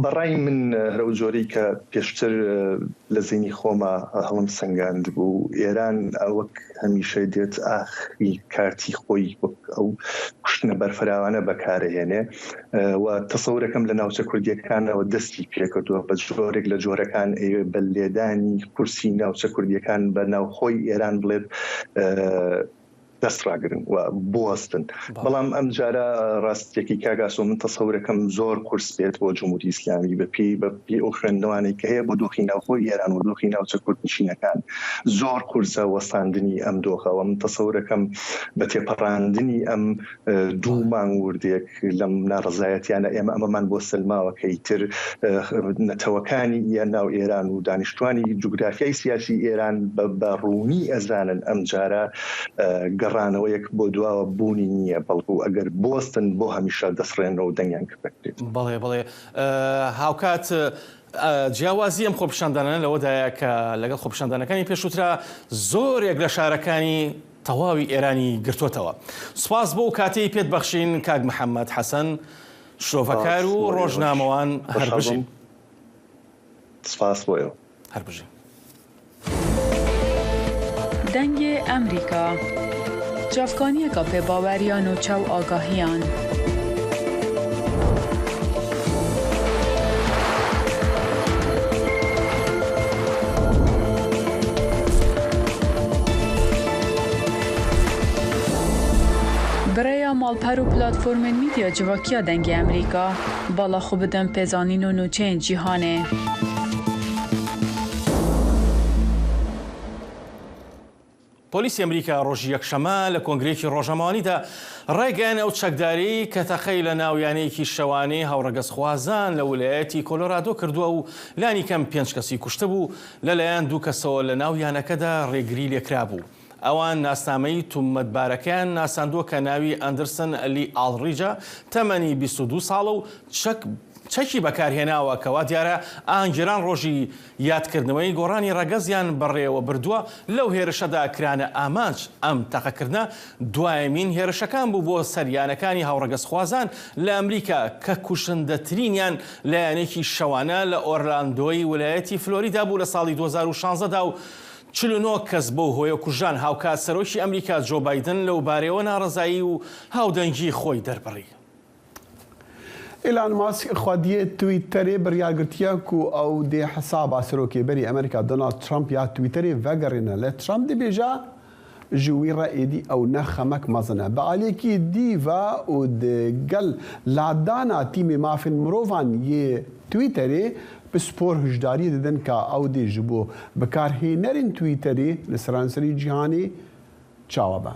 I: بەڕای من هەر ئەو جۆرەی کە پێشتر لە زەینی خۆما هەڵم سەنگاندبوو، ئێران وەک هەمیشە دێت ئاخری کارتی خۆی وەک ئەو کوشتنە بەرفراوانە بەکارەهێنێ و تەسەورەکەم لە ناوچە کوردییەکانەوە دەستی پێکردووە بە جۆرێک لە جۆرەکان ئەیەوێ بە لێدانی قورسی ناوچە کوردییەکان بە ناوخۆی ئێران بڵێت دەست ڕاگرن و بوەستن بەڵام ئەم جارە ڕاستیەکەی کاک ئاسۆ من تەسەورەکەم زۆر قورس بێت بۆ جمهوری ئیسلامی بە پێی بە پێی ئەو خوێندنەوانەی کە هەیە بۆ دۆخی ناوخۆی ئێران و دۆخی ناوچە کوردنشینەکان زۆر قورسە وەستاندنی ئەم دۆخە و من تەسەورەکەم بە تێپەڕاندنی ئەم دوو مانگ وردێک لەم ناڕەزایەتیانە ئێمە ئەمەمان بۆ سەلماوە کە ئیتر نەتەوەکانی ناو ئێران و دانیشتوانی جوگرافیای سیاسی ئێران بە ڕوونی ئەزانن ئەمجارە گەڕانەوەیەک بۆ دواوە بوونی نییە بەڵکو ئەگەر بوەستن بۆ هەمیشە دەسڕێنەوە و دەنگیان کپ دەکرێت.
C: بەڵێ بەڵێ هاوکات جیاوازی ئەم خۆپیشاندانانە لەوەدایە کە لەگەڵ خۆپیشاندانەکانی پێشووترا زۆرێک لە شارەکانی تەواوی ئێرانی گرتۆتەوە. سوپاس بۆ ئەو کاتەی پێت بەخشین کاک محەمەد حەسەن شرۆڤەکار و ڕۆژنامەوان هەر بژین.
I: سپاس بۆ ئێوە.
C: هەر بژین.
J: دەنگێ ئەمریکا، چاڤکانیەکا پێباوەریا نوچە و ئاگاهیان. Bi rêya malper û platformên mîdya civakiya Dengê Amerîka, bala xwe bidin pêzanîn û nûçeyên cîhanê.
C: پۆلیسی ئەمریکا ڕۆژی یەکشەممە لە کۆنگرەیەکی ڕۆژنامەوانیدا ڕایگەیاند ئەو چەکدارەی کە تەقەی لە ناو یانەیەکی شەوانەی هاوڕەگەزخوازان لە ولایەتی کۆلۆرادۆ کردووە و لانیکەم پێنج کەسی کوشتبوو، لەلایەن دوو کەسەوە لە ناو یانەکەدا ڕێگری لێکرابوو. ئەوان ناسنامەی تومەتبارەکەیان ناساندووە کە ناوی ئەندرسن لی ئاڵریجە، تەمەنی 22 ساڵە و چەک چەکی بەکارهێناوە کە وا دیارە ئاهەنگگێران ڕۆژی یادکردنەوەی گۆڕانی ڕەگەزیان بەڕێوەبردووە، لەو هێرشەدا کرانە ئامانج، ئەم تەقەکردنە دوایەمین هێرشەکان بوو بۆ سەر یانەکانی هاوڕەگەزخوازان لە ئەمریکا کە کوشندەترینیان لە یانەیەکی شەوانە لە ئۆرلاندۆی ولایەتی فلۆریدا بوو لە ساڵی 2016 دا و 49 کەس بەو هۆیە کوژران، هاوکات سەرۆکی ئەمریکا جۆ بایدن لەوبارەیەوە ناڕەزایی و هاودەنگی خۆی دەربڕی.
B: ئیلان ماسک xwediyê Twitterê biryar girtiye ku ew dê hesaba Serokê Berê Amerîka Donald Trump ya Twitterê vegerîne. Lê Trump dibêje ji wî re êdî ew ne xemek mezin e. Bi aliyekî dî ve û di gel ladana tîmê mafên mirovan yê Twitterê pispor hişdariyê didin ka ew dê ji bo bikarhênerên Twitterê li seranserî cîhanê çawa be.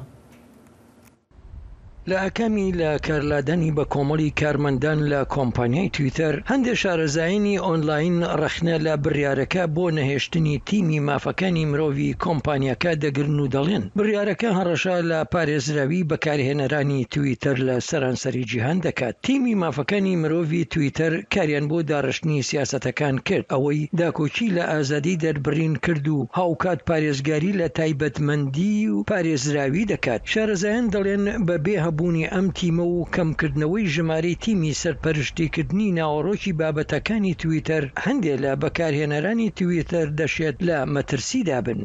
K: لە ئاکامی لە کارلادانی بە کۆمەڵی کارمەندان لە کۆمپانیای تویتەر، هەندێ شارەزایانی ئۆنلاین ڕەخنە لە بڕیارەکە بۆ نەهێشتنی تیمی مافەکانی مرۆڤی کۆمپانیاکە دەگرن و دەڵێن، بڕیارەکە هەڕەشە لە پارێزراوی بەکارهێنەرانی تویتەر لە سەرانسەری جیهان دەکات. تیمی مافەکانی مرۆڤی تویتەر کاریان بۆ داڕشتنی سیاسەتەکان کرد، ئەوەی داکۆکی لە ئازادی دەربڕین کرد و هاوکات پارێزگاری لە تایبەتمەندی و پارێزراوی دەکات. شارەزایان دەڵێن بە بێ هەبوونی ئەم تیمە و کەمکردنەوەی ژمارەی تیمی سەرپەرشتیکردنی ناوەڕۆکی بابەتەکانی تویتەر، هەندێ لە بەکارهێنەرانی تویتەر دەشێت لە مەترسیدا بن.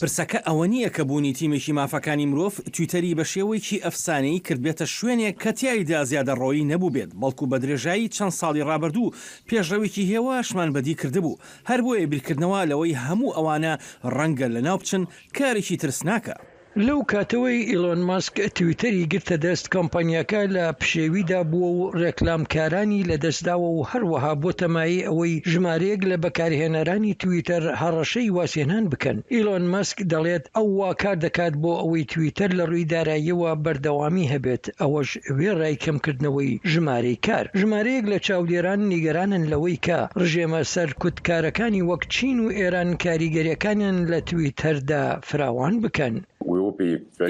C: پرسەکە ئەوە نییە کە بوونی تیمێکی مافەکانی مرۆڤ تویتەری بە شێوەیەکی ئەفسانەیی کردبێتە شوێنێک کە تیایدا زیادەڕۆیی نەبووبێت، بەڵکو بە درێژایی چەند ساڵی ڕابردوو پێشڕەویی هێواشمان بەدی کردبوو، هەر بۆیە بیرکردنەوە لەوەی هەموو ئەوانە ڕەنگە لەناو بچن کارێکی ترسناکە.
K: لەو کاتەوەی ئیلۆن مەسک تویتەری گرتە دەست، کۆمپانیاکە لە پشێویدا بووە و رێکلامکارانی لەدەستداوە و هەروەها بۆتە مایەی ئەوەی ژمارەیەک لە بەکارهێنەرانی تویتەر هەڕەشەی وازهێنان بکەن. ئیلۆن مەسک دەڵێت ئەو وا کار دەکات بۆ ئەوەی تویتەر لە رووی داراییەوە بەردەوامی هەبێت، ئەوەش وێڕای کەمکردنەوەی ژمارەی کار. ژمارەیەک لە چاودێران نیگەرانن لەوەی کە ڕژێمە سەرکوتکارەکانی وەک چین و ئێران کاریگەرییەکانیان لە تویتەردا فراوان بکەن.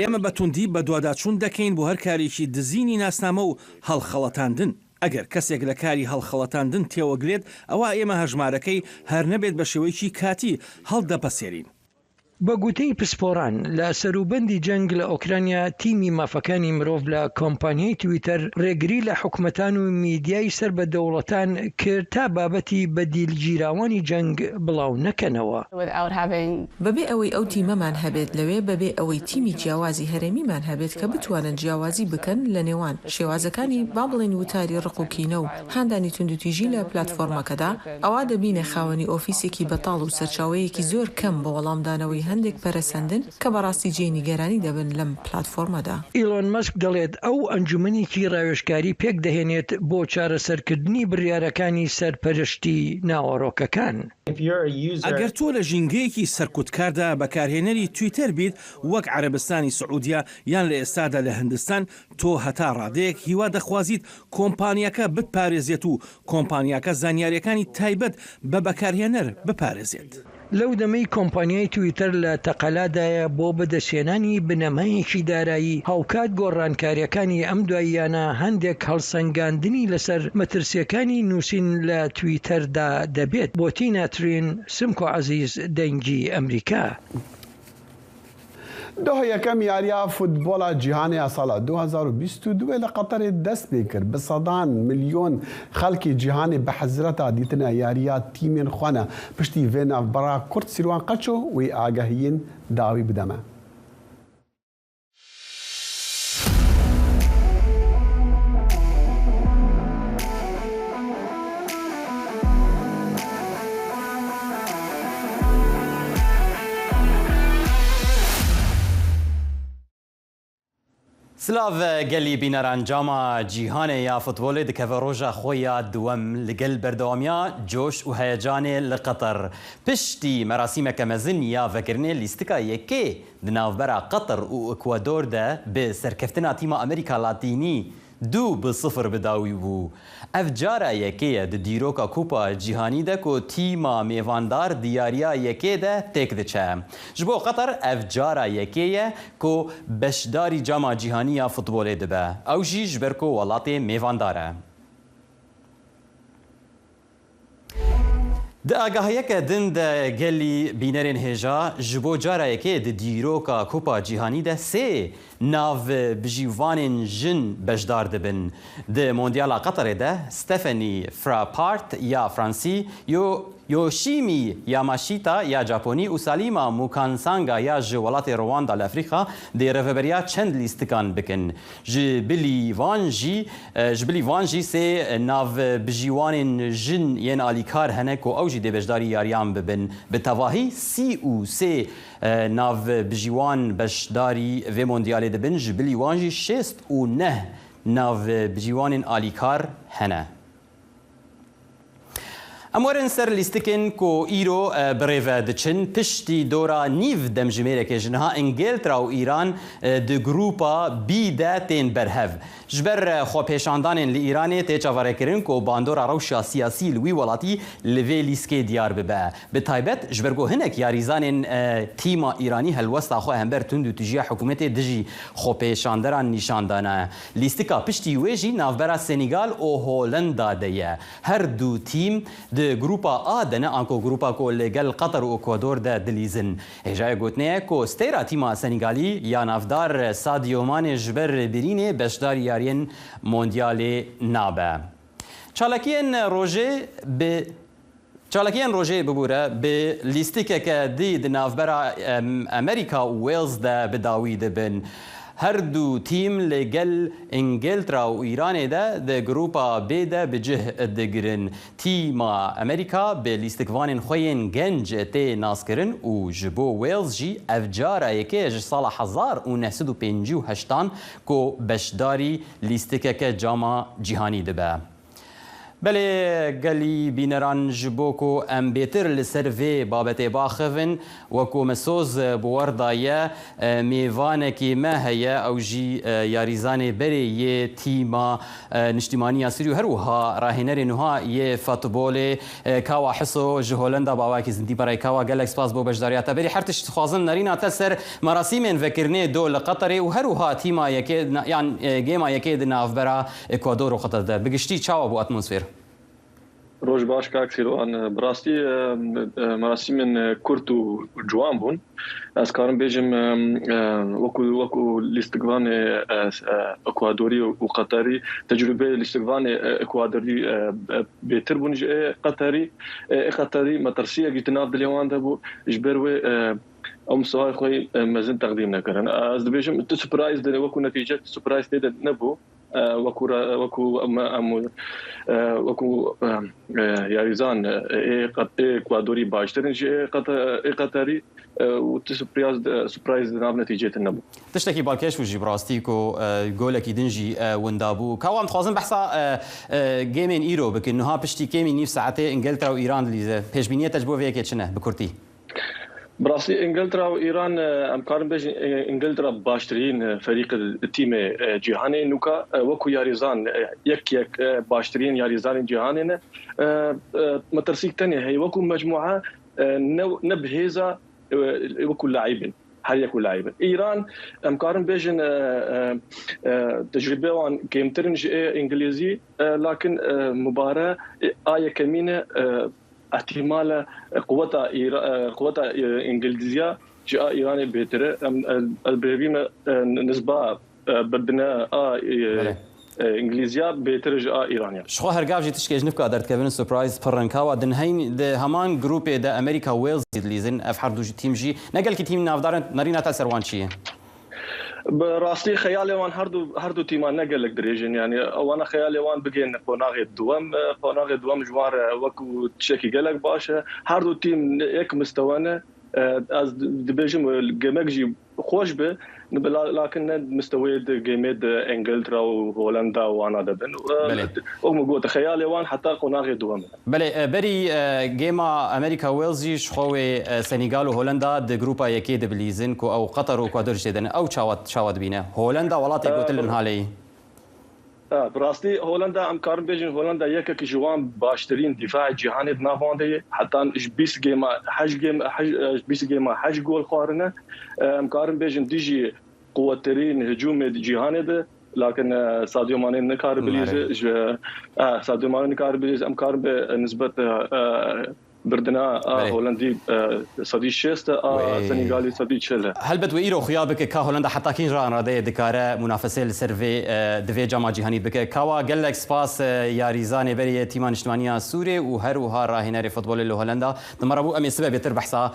C: ئێمە بە توندی بەدواداچوون دەکەین بۆ هەر کارێکی دزینی ناسنامە و هەڵخەڵەتاندن. ئەگەر کەسێک لە کاری هەڵخەڵەتاندن تێوەگلێت، ئەوا ئێمە هەژمارەکەی هەر نەبێت بە شێوەیەکی کاتی هەڵدەپەسێرین.
K: بە گوتەی پسپۆڕان، لە سەروبەندی جەنگ لە ئۆکرانیا، تیمی مافەکانی مرۆڤ لە کۆمپانیای تویتەر ڕێگری لە حکومەتان و میدیای سەر بە دەوڵەتان کرد تا بابەتی بە دیلگیراوانی جەنگ بڵاو نەکەنەوە.
A: بەبێ ئەوەی ئەو تیمەمان هەبێت لەوێ، بەبێ ئەوەی تیمی جیاوازی هەرێمیمان هەبێت کە بتوانن جیاوازی بکەن لە نێوان شێوازەکانی با بڵێین وتاری ڕق و کینە و هاندانی توندوتیژی لە پلاتفۆرمەکەدا، ئەوا دەبینە خاوەنی ئۆفیسێکی بەتاڵ و سەرچاوەیەکی زۆر کەم بۆ وەڵامدانەوەی هەندێک پەرەسەندن کە بەڕاستی جێی نیگەرانی دەبن لەم پلاتفۆرمەدا.
K: ئیلۆن مەسک دەڵێت ئەو ئەنجومەنێکی ڕاوێژکاری پێکدەهێنێت بۆ چارەسەرکردنی بڕیارەکانی سەرپەرشتی ناوەڕۆکەکان.
C: ئەگەر تۆ لە ژینگەیەکی سەرکوتکاردا بەکارهێنەری تویتەر بیت وەک عەرەبستانی سعودیە یان لە ئێستادا لە هندستان، تۆ هەتا ڕادەیەک هیوا دەخوازیت کۆمپانیاکە بتپارێزێت و کۆمپانیاکە زانیارییەکانی تایبەت بە بەکارهێنەر بپارێزێت.
K: لەو دەمەی کۆمپانیای تویتەر لە تەقەلادایە بۆ بەدەستهێنانی بنەمایەکی دارایی، هاوکات گۆڕانکارییەکانی ئەم دواییانە هەندێک هەڵسەنگاندنی لەسەر مەترسییەکانی نووسین لە تویتەردا دەبێت. بۆ تینا ترین، سمکۆ عەزیز، دەنگی ئەمریکا.
B: دۆه یەکەم یارییا فوتبۆڵا جیهانێ یا ساڵا 2022 لە قەتەرێ دەست پێ کرد. bi sedan milyon xelkê cîhanê bi hezreta dîtina yariya tîmên xwe ne. Piştî vê navbera kurt Sîrwan Qeço wê agahiyên dawî bide me.
L: Silav gelî bîneran Cama Cîhanê ya Futbolê dikeve roja xwe ya duwem li gel berdewamiya coş û heyecanê li Qeter. Piştî merasîmeke mezin ya vekirinê lîstika yekê di navbera Qeter û Ekwador de bi serkeftina tîma Amerîka Latînî Du bi sifir bi dawî bû. Ev cara yekê ye di dîroka Kupa Cîhanî de ku tîma mêvandar di yariya yekê de têk diçe. Ji bo Qeter ev cara yekê ye ku beşdarî Cama Cîhanî ya Futbolê dibe. Ew jî ji ber ku welatê mêvandar e. Di agahiyeke din de gelî bînerên hêja ji bo cara yekê di dîroka Kupa Cîhanî de sê navbijîvanên jin beşdar dibin. Di Mondiyala Qeterê de Stephanie Frappart ya Fransî, Yoshimi Yamashita ya Japonî û Salima Mukansanga ya ji welatê Rwanda li Efrîka dê rêveberiya çend lîstikan bikin. Ji bilî van jî ji bilî van jî sê navbijîwanên jin yên alîkar hene ku ew jî dê beşdarî yariyan bibin. Bi tevahî 33 navbijîwan beşdarî vê mondiyalê dibin, ji bilî wan jî 69 navbijîwanên alîkar hene. Em werin ser lîstikên ku îro bi rê ve diçin. Piştî dora nîv demjimêrekê ji niha Îngiltra û Îran di grûpa B de tên ber hev. Ji ber xwepêşandanên li Îranê tê çaverêkirin ku bandora rewşa siyasî li wî welatî li vê lîskê diyar bibe. Bi taybet ji ber ku hinek yarîzanên tîma Îranî helwesta xwe hember tund û tijiya hikûmetê dijî xwepêşanderan nîşan dane. Lîstika piştî wê jî navbera Senîgal û Holenda de ye. Her du tîm di grûpa A de ne anko grûpa ku li gel Qeter û Ekwador de dilîzin. Hêjayê gotinê ye ku stêra tîma Senîgalî ya navdar Sadio Mane ji ber birînê beşdarî yariyên Mondiyalê nabe. Çalakiyên rojê bi Çalakiyên rojê bibûre bi lîstikeke dî di navbera Amerîka û Wales de bi dawî dibin. Her du tîm li gel Îngiltra û Îranê de di grûpa B de bi cih digirin. Tîma Amerîka bi lîstikvanên xwe yên genc tê naskirin û ji bo Wales jî ev cara yekê ye ji sala 1958 an ku beşdarî lîstikeke Cama Cîhanî dibe. Belê gelî bîneran ji bo ku em bêtir li ser vê babetê baxivin wek me soz bi wer daye mêvanekî me heye ew jî yarîzanê berê yê tîma niştîmanî ya Sûrî û her wiha rahênerê nuha yê futbolê Kawa Hiso ji Holenda bawayekî zindî berê Kawa gelek spas bo beşdariya te berî her tişt dixwazin nerîna te ser merasîmên vekirinê do li Qeterê û her wiha tîma yekê yan gêma yekê di navbera Ekwador û Qeter de bi giştî çawa bû atmosfer?
M: ڕۆژ باش کاک سیروان بەڕاستی مەراسیمن کورت و جوان بوون ئەس کارم بێژم وەکو وەکو لیستگوانێ ئەکوادۆری و قەتەری تەجروبەی لیستگوانێ ئەکوادۆری بێتر بوون ji ê قەتەری ê قەتەری مەترسیەک ji di nav dilê wan de bû ji ber wê ew mistewayê xwe mezin teqdîm nekirin ez dibêjim tu surprise wekû netîce tu surprise tê de nebû Wekû wekû em wekû yarîzan ê Ekvadorî baştir in ji ê Qeterî û ti surprise di nav netîceyê de nebû.
L: Tiştekî balkêş bû jî bi rastî ku golekî din jî winda bû. Kawa em dixwazin behsa gêmên îro bikin. Niha piştî kêmî nîv saetê Îngiltere û Îran dilîze. Pêşbîniyê te ji bo vê yekê çi ne bi kurtî?
M: Bi rastî Îngiltera û Îran em karin bêjin Îngiltera baştirîn ferîqê tîmê cîhanê nûka wekû yarîzan yek yek baştirîn yarîzanên cîhanê ne. Metirsîk tenê heye wekû mecmûe ne bi hêza wekû laîbin her yek û laîbin. Îran em karin bêjin tecrûbeya wan kêmtir in ji ê Îngilîzî lakin mubare a yekemîn e Îhtîmal e quweta quweta Îngilîziya ji a Îranê bêtir e. Em ez bi hêvî me nisba birdine a Îngilîziya bêtir e ji a Îranê.
L: Ji xwe her gav jî tişkê ji nifka derdikevin surprise pir in. Kawa din heyn di heman grûpê de Amerîka û Wales jî dilîzin. Ev her du jî tîm jî ne gelkî tîm navdar in. Nerîna te li ser wan çi ye?
M: Bi rastî xeyalê wan her du her du tîman ne gelek dirêj in. Yanî wana xeyalê wan bigihên qonaxê duwem. Qonaxê duwem ji wan re wekû tiştekî gelek baş e. Her du tîm yek mistewe ne. Ez dibêjim gemek jî xweş be lakin ne misteweyê di gemê di Îngiltera û Holenda û wana de bin. Wek min got xeyalê wan heta qonaxê duwem e.
L: Belê, berî gêma Amerîka Wales jî ji xwe wê Senîgal û Holenda di grûpa yekê de bilîzin ku ew Qeter û Ekwador jî tê de ne. Ew çawa çawa dibîne? Holenda welatê gotin li niha lê yî.
M: Bi rastî Holenda em karin bêjin Holenda yekek ji wan baştirîn dîfaê cîhanê di nav wan de ye. Heta ji 20 gêma heşt gêm ji 20 gêma heşt gol xwarine. Em karin bêjin dijî quwettirîn hicûmê di cîhanê de Lakin Sadio Mane nikare bilîze ji Sadio Mane nikare bilîze em karin bi nisbet birdina a Holendî sedî şêst a Senegalî sedî çil e.
L: Helbet wê îro xuya bike ka Holenda heta kîn ji anradeyê dikare munafesê li ser vê di vê cama cîhanî bike. Kawa gelek spas yarîzanê berê yê Tîma Niştimaniya Sûrê û her wiha rahênerê futbolê li Holenda. Di me re bû em ê sibe bêtir behsa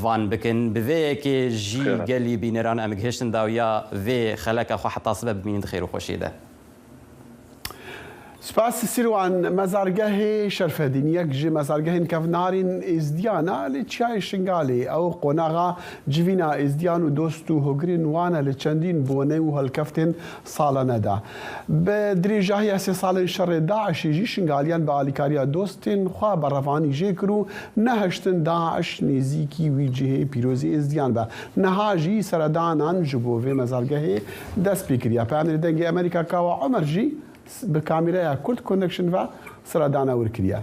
L: Van bikin. Bi vê yekê jî gelî bîneran em gihiştin dawiya vê xeleka xwe heta sibe bimînin di xêr û xweşiyê de.
B: Spas Sîrwan, Mezargehê Şerfedîn yek ji mezargehên kevnarên Êzdiyan e li Çiyayê Şingalê. Ew qonaxa civîna Êzdiyan û dost û hogirên wan e li çendîn bone û helkeftên salane de. Bi dirêjahiya sê salên şerê DAIŞ'ê jî Şingaliyan bi alîkariya dostên xwe berevanî jê kir û nehiştin DAIŞ nêzîkî wî cihê pîrozê Êzdiyan be. Niha jî seredanan ji bo vê mezargehê dest pê kiriye. Peyamnêrê Dengê Amerîka Kawa Omer jî bi kamîreya Kurd Connection ve seredana wir kiriye.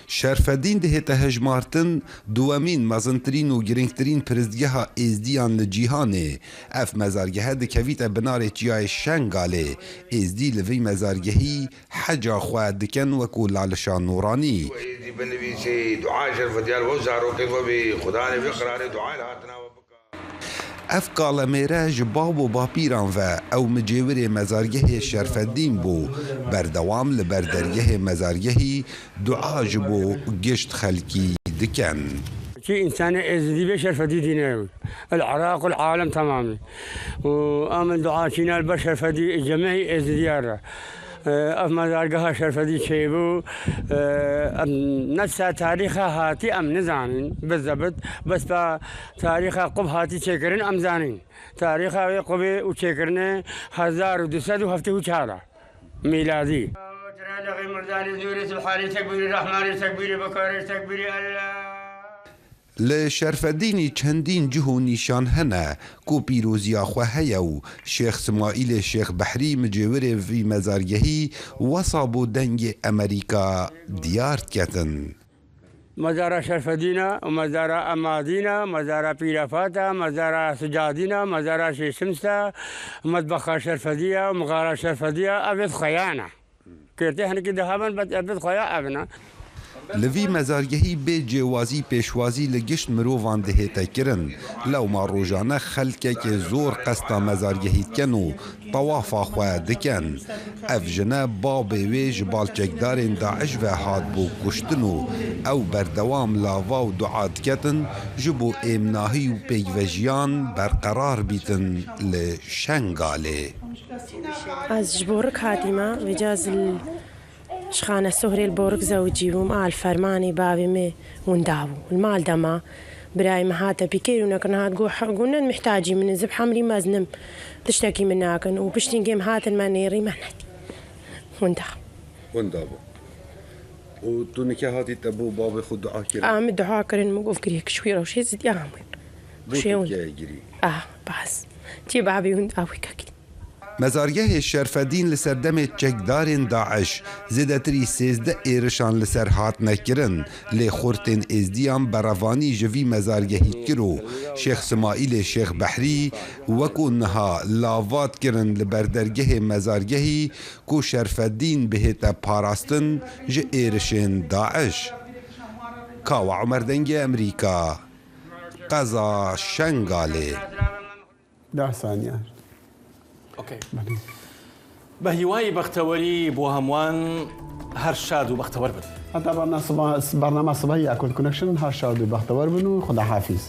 N: Şerfedîn dihête hejmartin duwemîn mezintirîn û giringtirîn piristgeha Êzdiyan li cîhanê. Ev mezargehe dikevîte binarê çiyayê Şengalê. Êzdî li vî mezargehî heca xwe dikin wekû Lalişa Nûranî. Ev kalemêre ji bav û bapîran ve ew micêwirê mezargehê Şerfeddîn bû, berdewam li ber dergehê mezargehî dua ji bo gişt xelkî diken.
O: Kî însanê êzidî bê Şerfeddî dîne el Iraq û el alem temamî û em dua çîne li ber Şerfeddî cemî êzidîya re. Ev mezargeha Şerfedî çêbû em ne ser tarîxa hatî em nizanin bizebit bes pa tarîxa qub hatî çêkirin em zanîn. Tarîxa wê qubê û çêkirinê 1274 e mîladî.
N: Li Şerfedînî çendîn cih û nîşan hene ku pîroziya xwe heye û Şêx Simaîlê Şêx Behrî micêwirê vî mezargehî wesa bo dengê Amerîka diyar diketin.
O: مەزارا شەرفەدینە و مەزارا ئەمادینە، مەزارا پیرەفاتە، مەزارا سجادینە، مەزارا شێشمسە، مەتبەخا شەرفەدیە و مغارا شەرفەدیە ئەڤێد خوەیانە. کێرتێ هەنکی دهابن بەس ئەڤێد خوەیا ئەڤنە.
N: Li vî mezargehî bê cêwazî pêşwazî li gişt mirovan dihête kirin. Lewma rojane xelkekê zor qesta mezargehî dikin û tewafa xwe dikin. Ev jine babê wê ji bal çekdarên DAIŞ ve hatibû kuştin û ew berdewam lava û dua diketin ji bo êmnahî û pêkvejiyan berqerar bîtin li Şengalê.
P: Ez ji Borik hatîme, vêca ez li Ji Xanesohrê li Borik zewicî bûm. A li fermanê bavê min winda bû. Li mal de ma. Birayê min hate pî kêr û nekirin hat got got ne mihtacî min in zib hemrî mezin im tiştekî min nakin û piştî gêm hatin me nêrî me nedî. Winda.
N: Winda bû. Û tu nike hatî te bo bavê xwe dua kirin?
P: A min dua kirin min got girê kişwî rewşê zidî a min.
N: Bo Tirkiyeyê girî?
P: A bas. Tiyê bavê winda wî kekî.
N: Mezargehê Şerfedîn li serdemê çekdarên DAIŞ zêdetirî 13 êrişan li ser hatine kirin, lê xortên Êzdiyan berevanî ji vî mezargehî kir û Şêx Simaîlê Şêx Behrî wekû niha lavat kirin li ber dergehê mezargehî ku Şerfedîn bihête parastin ji êrişên DAIŞ. Kawa Omer Dengê Amerîka, Qeza Şengalê.
B: ده saniye.
C: Okay. بە هیوای بەختەوەری بۆ هەمووان هەر شاد و بەختەوەر بن.
B: هەتا بەرنامە سبەی یا کورد کونەکشن هەر شاد و بەختەوەر بن و خودا حافیز.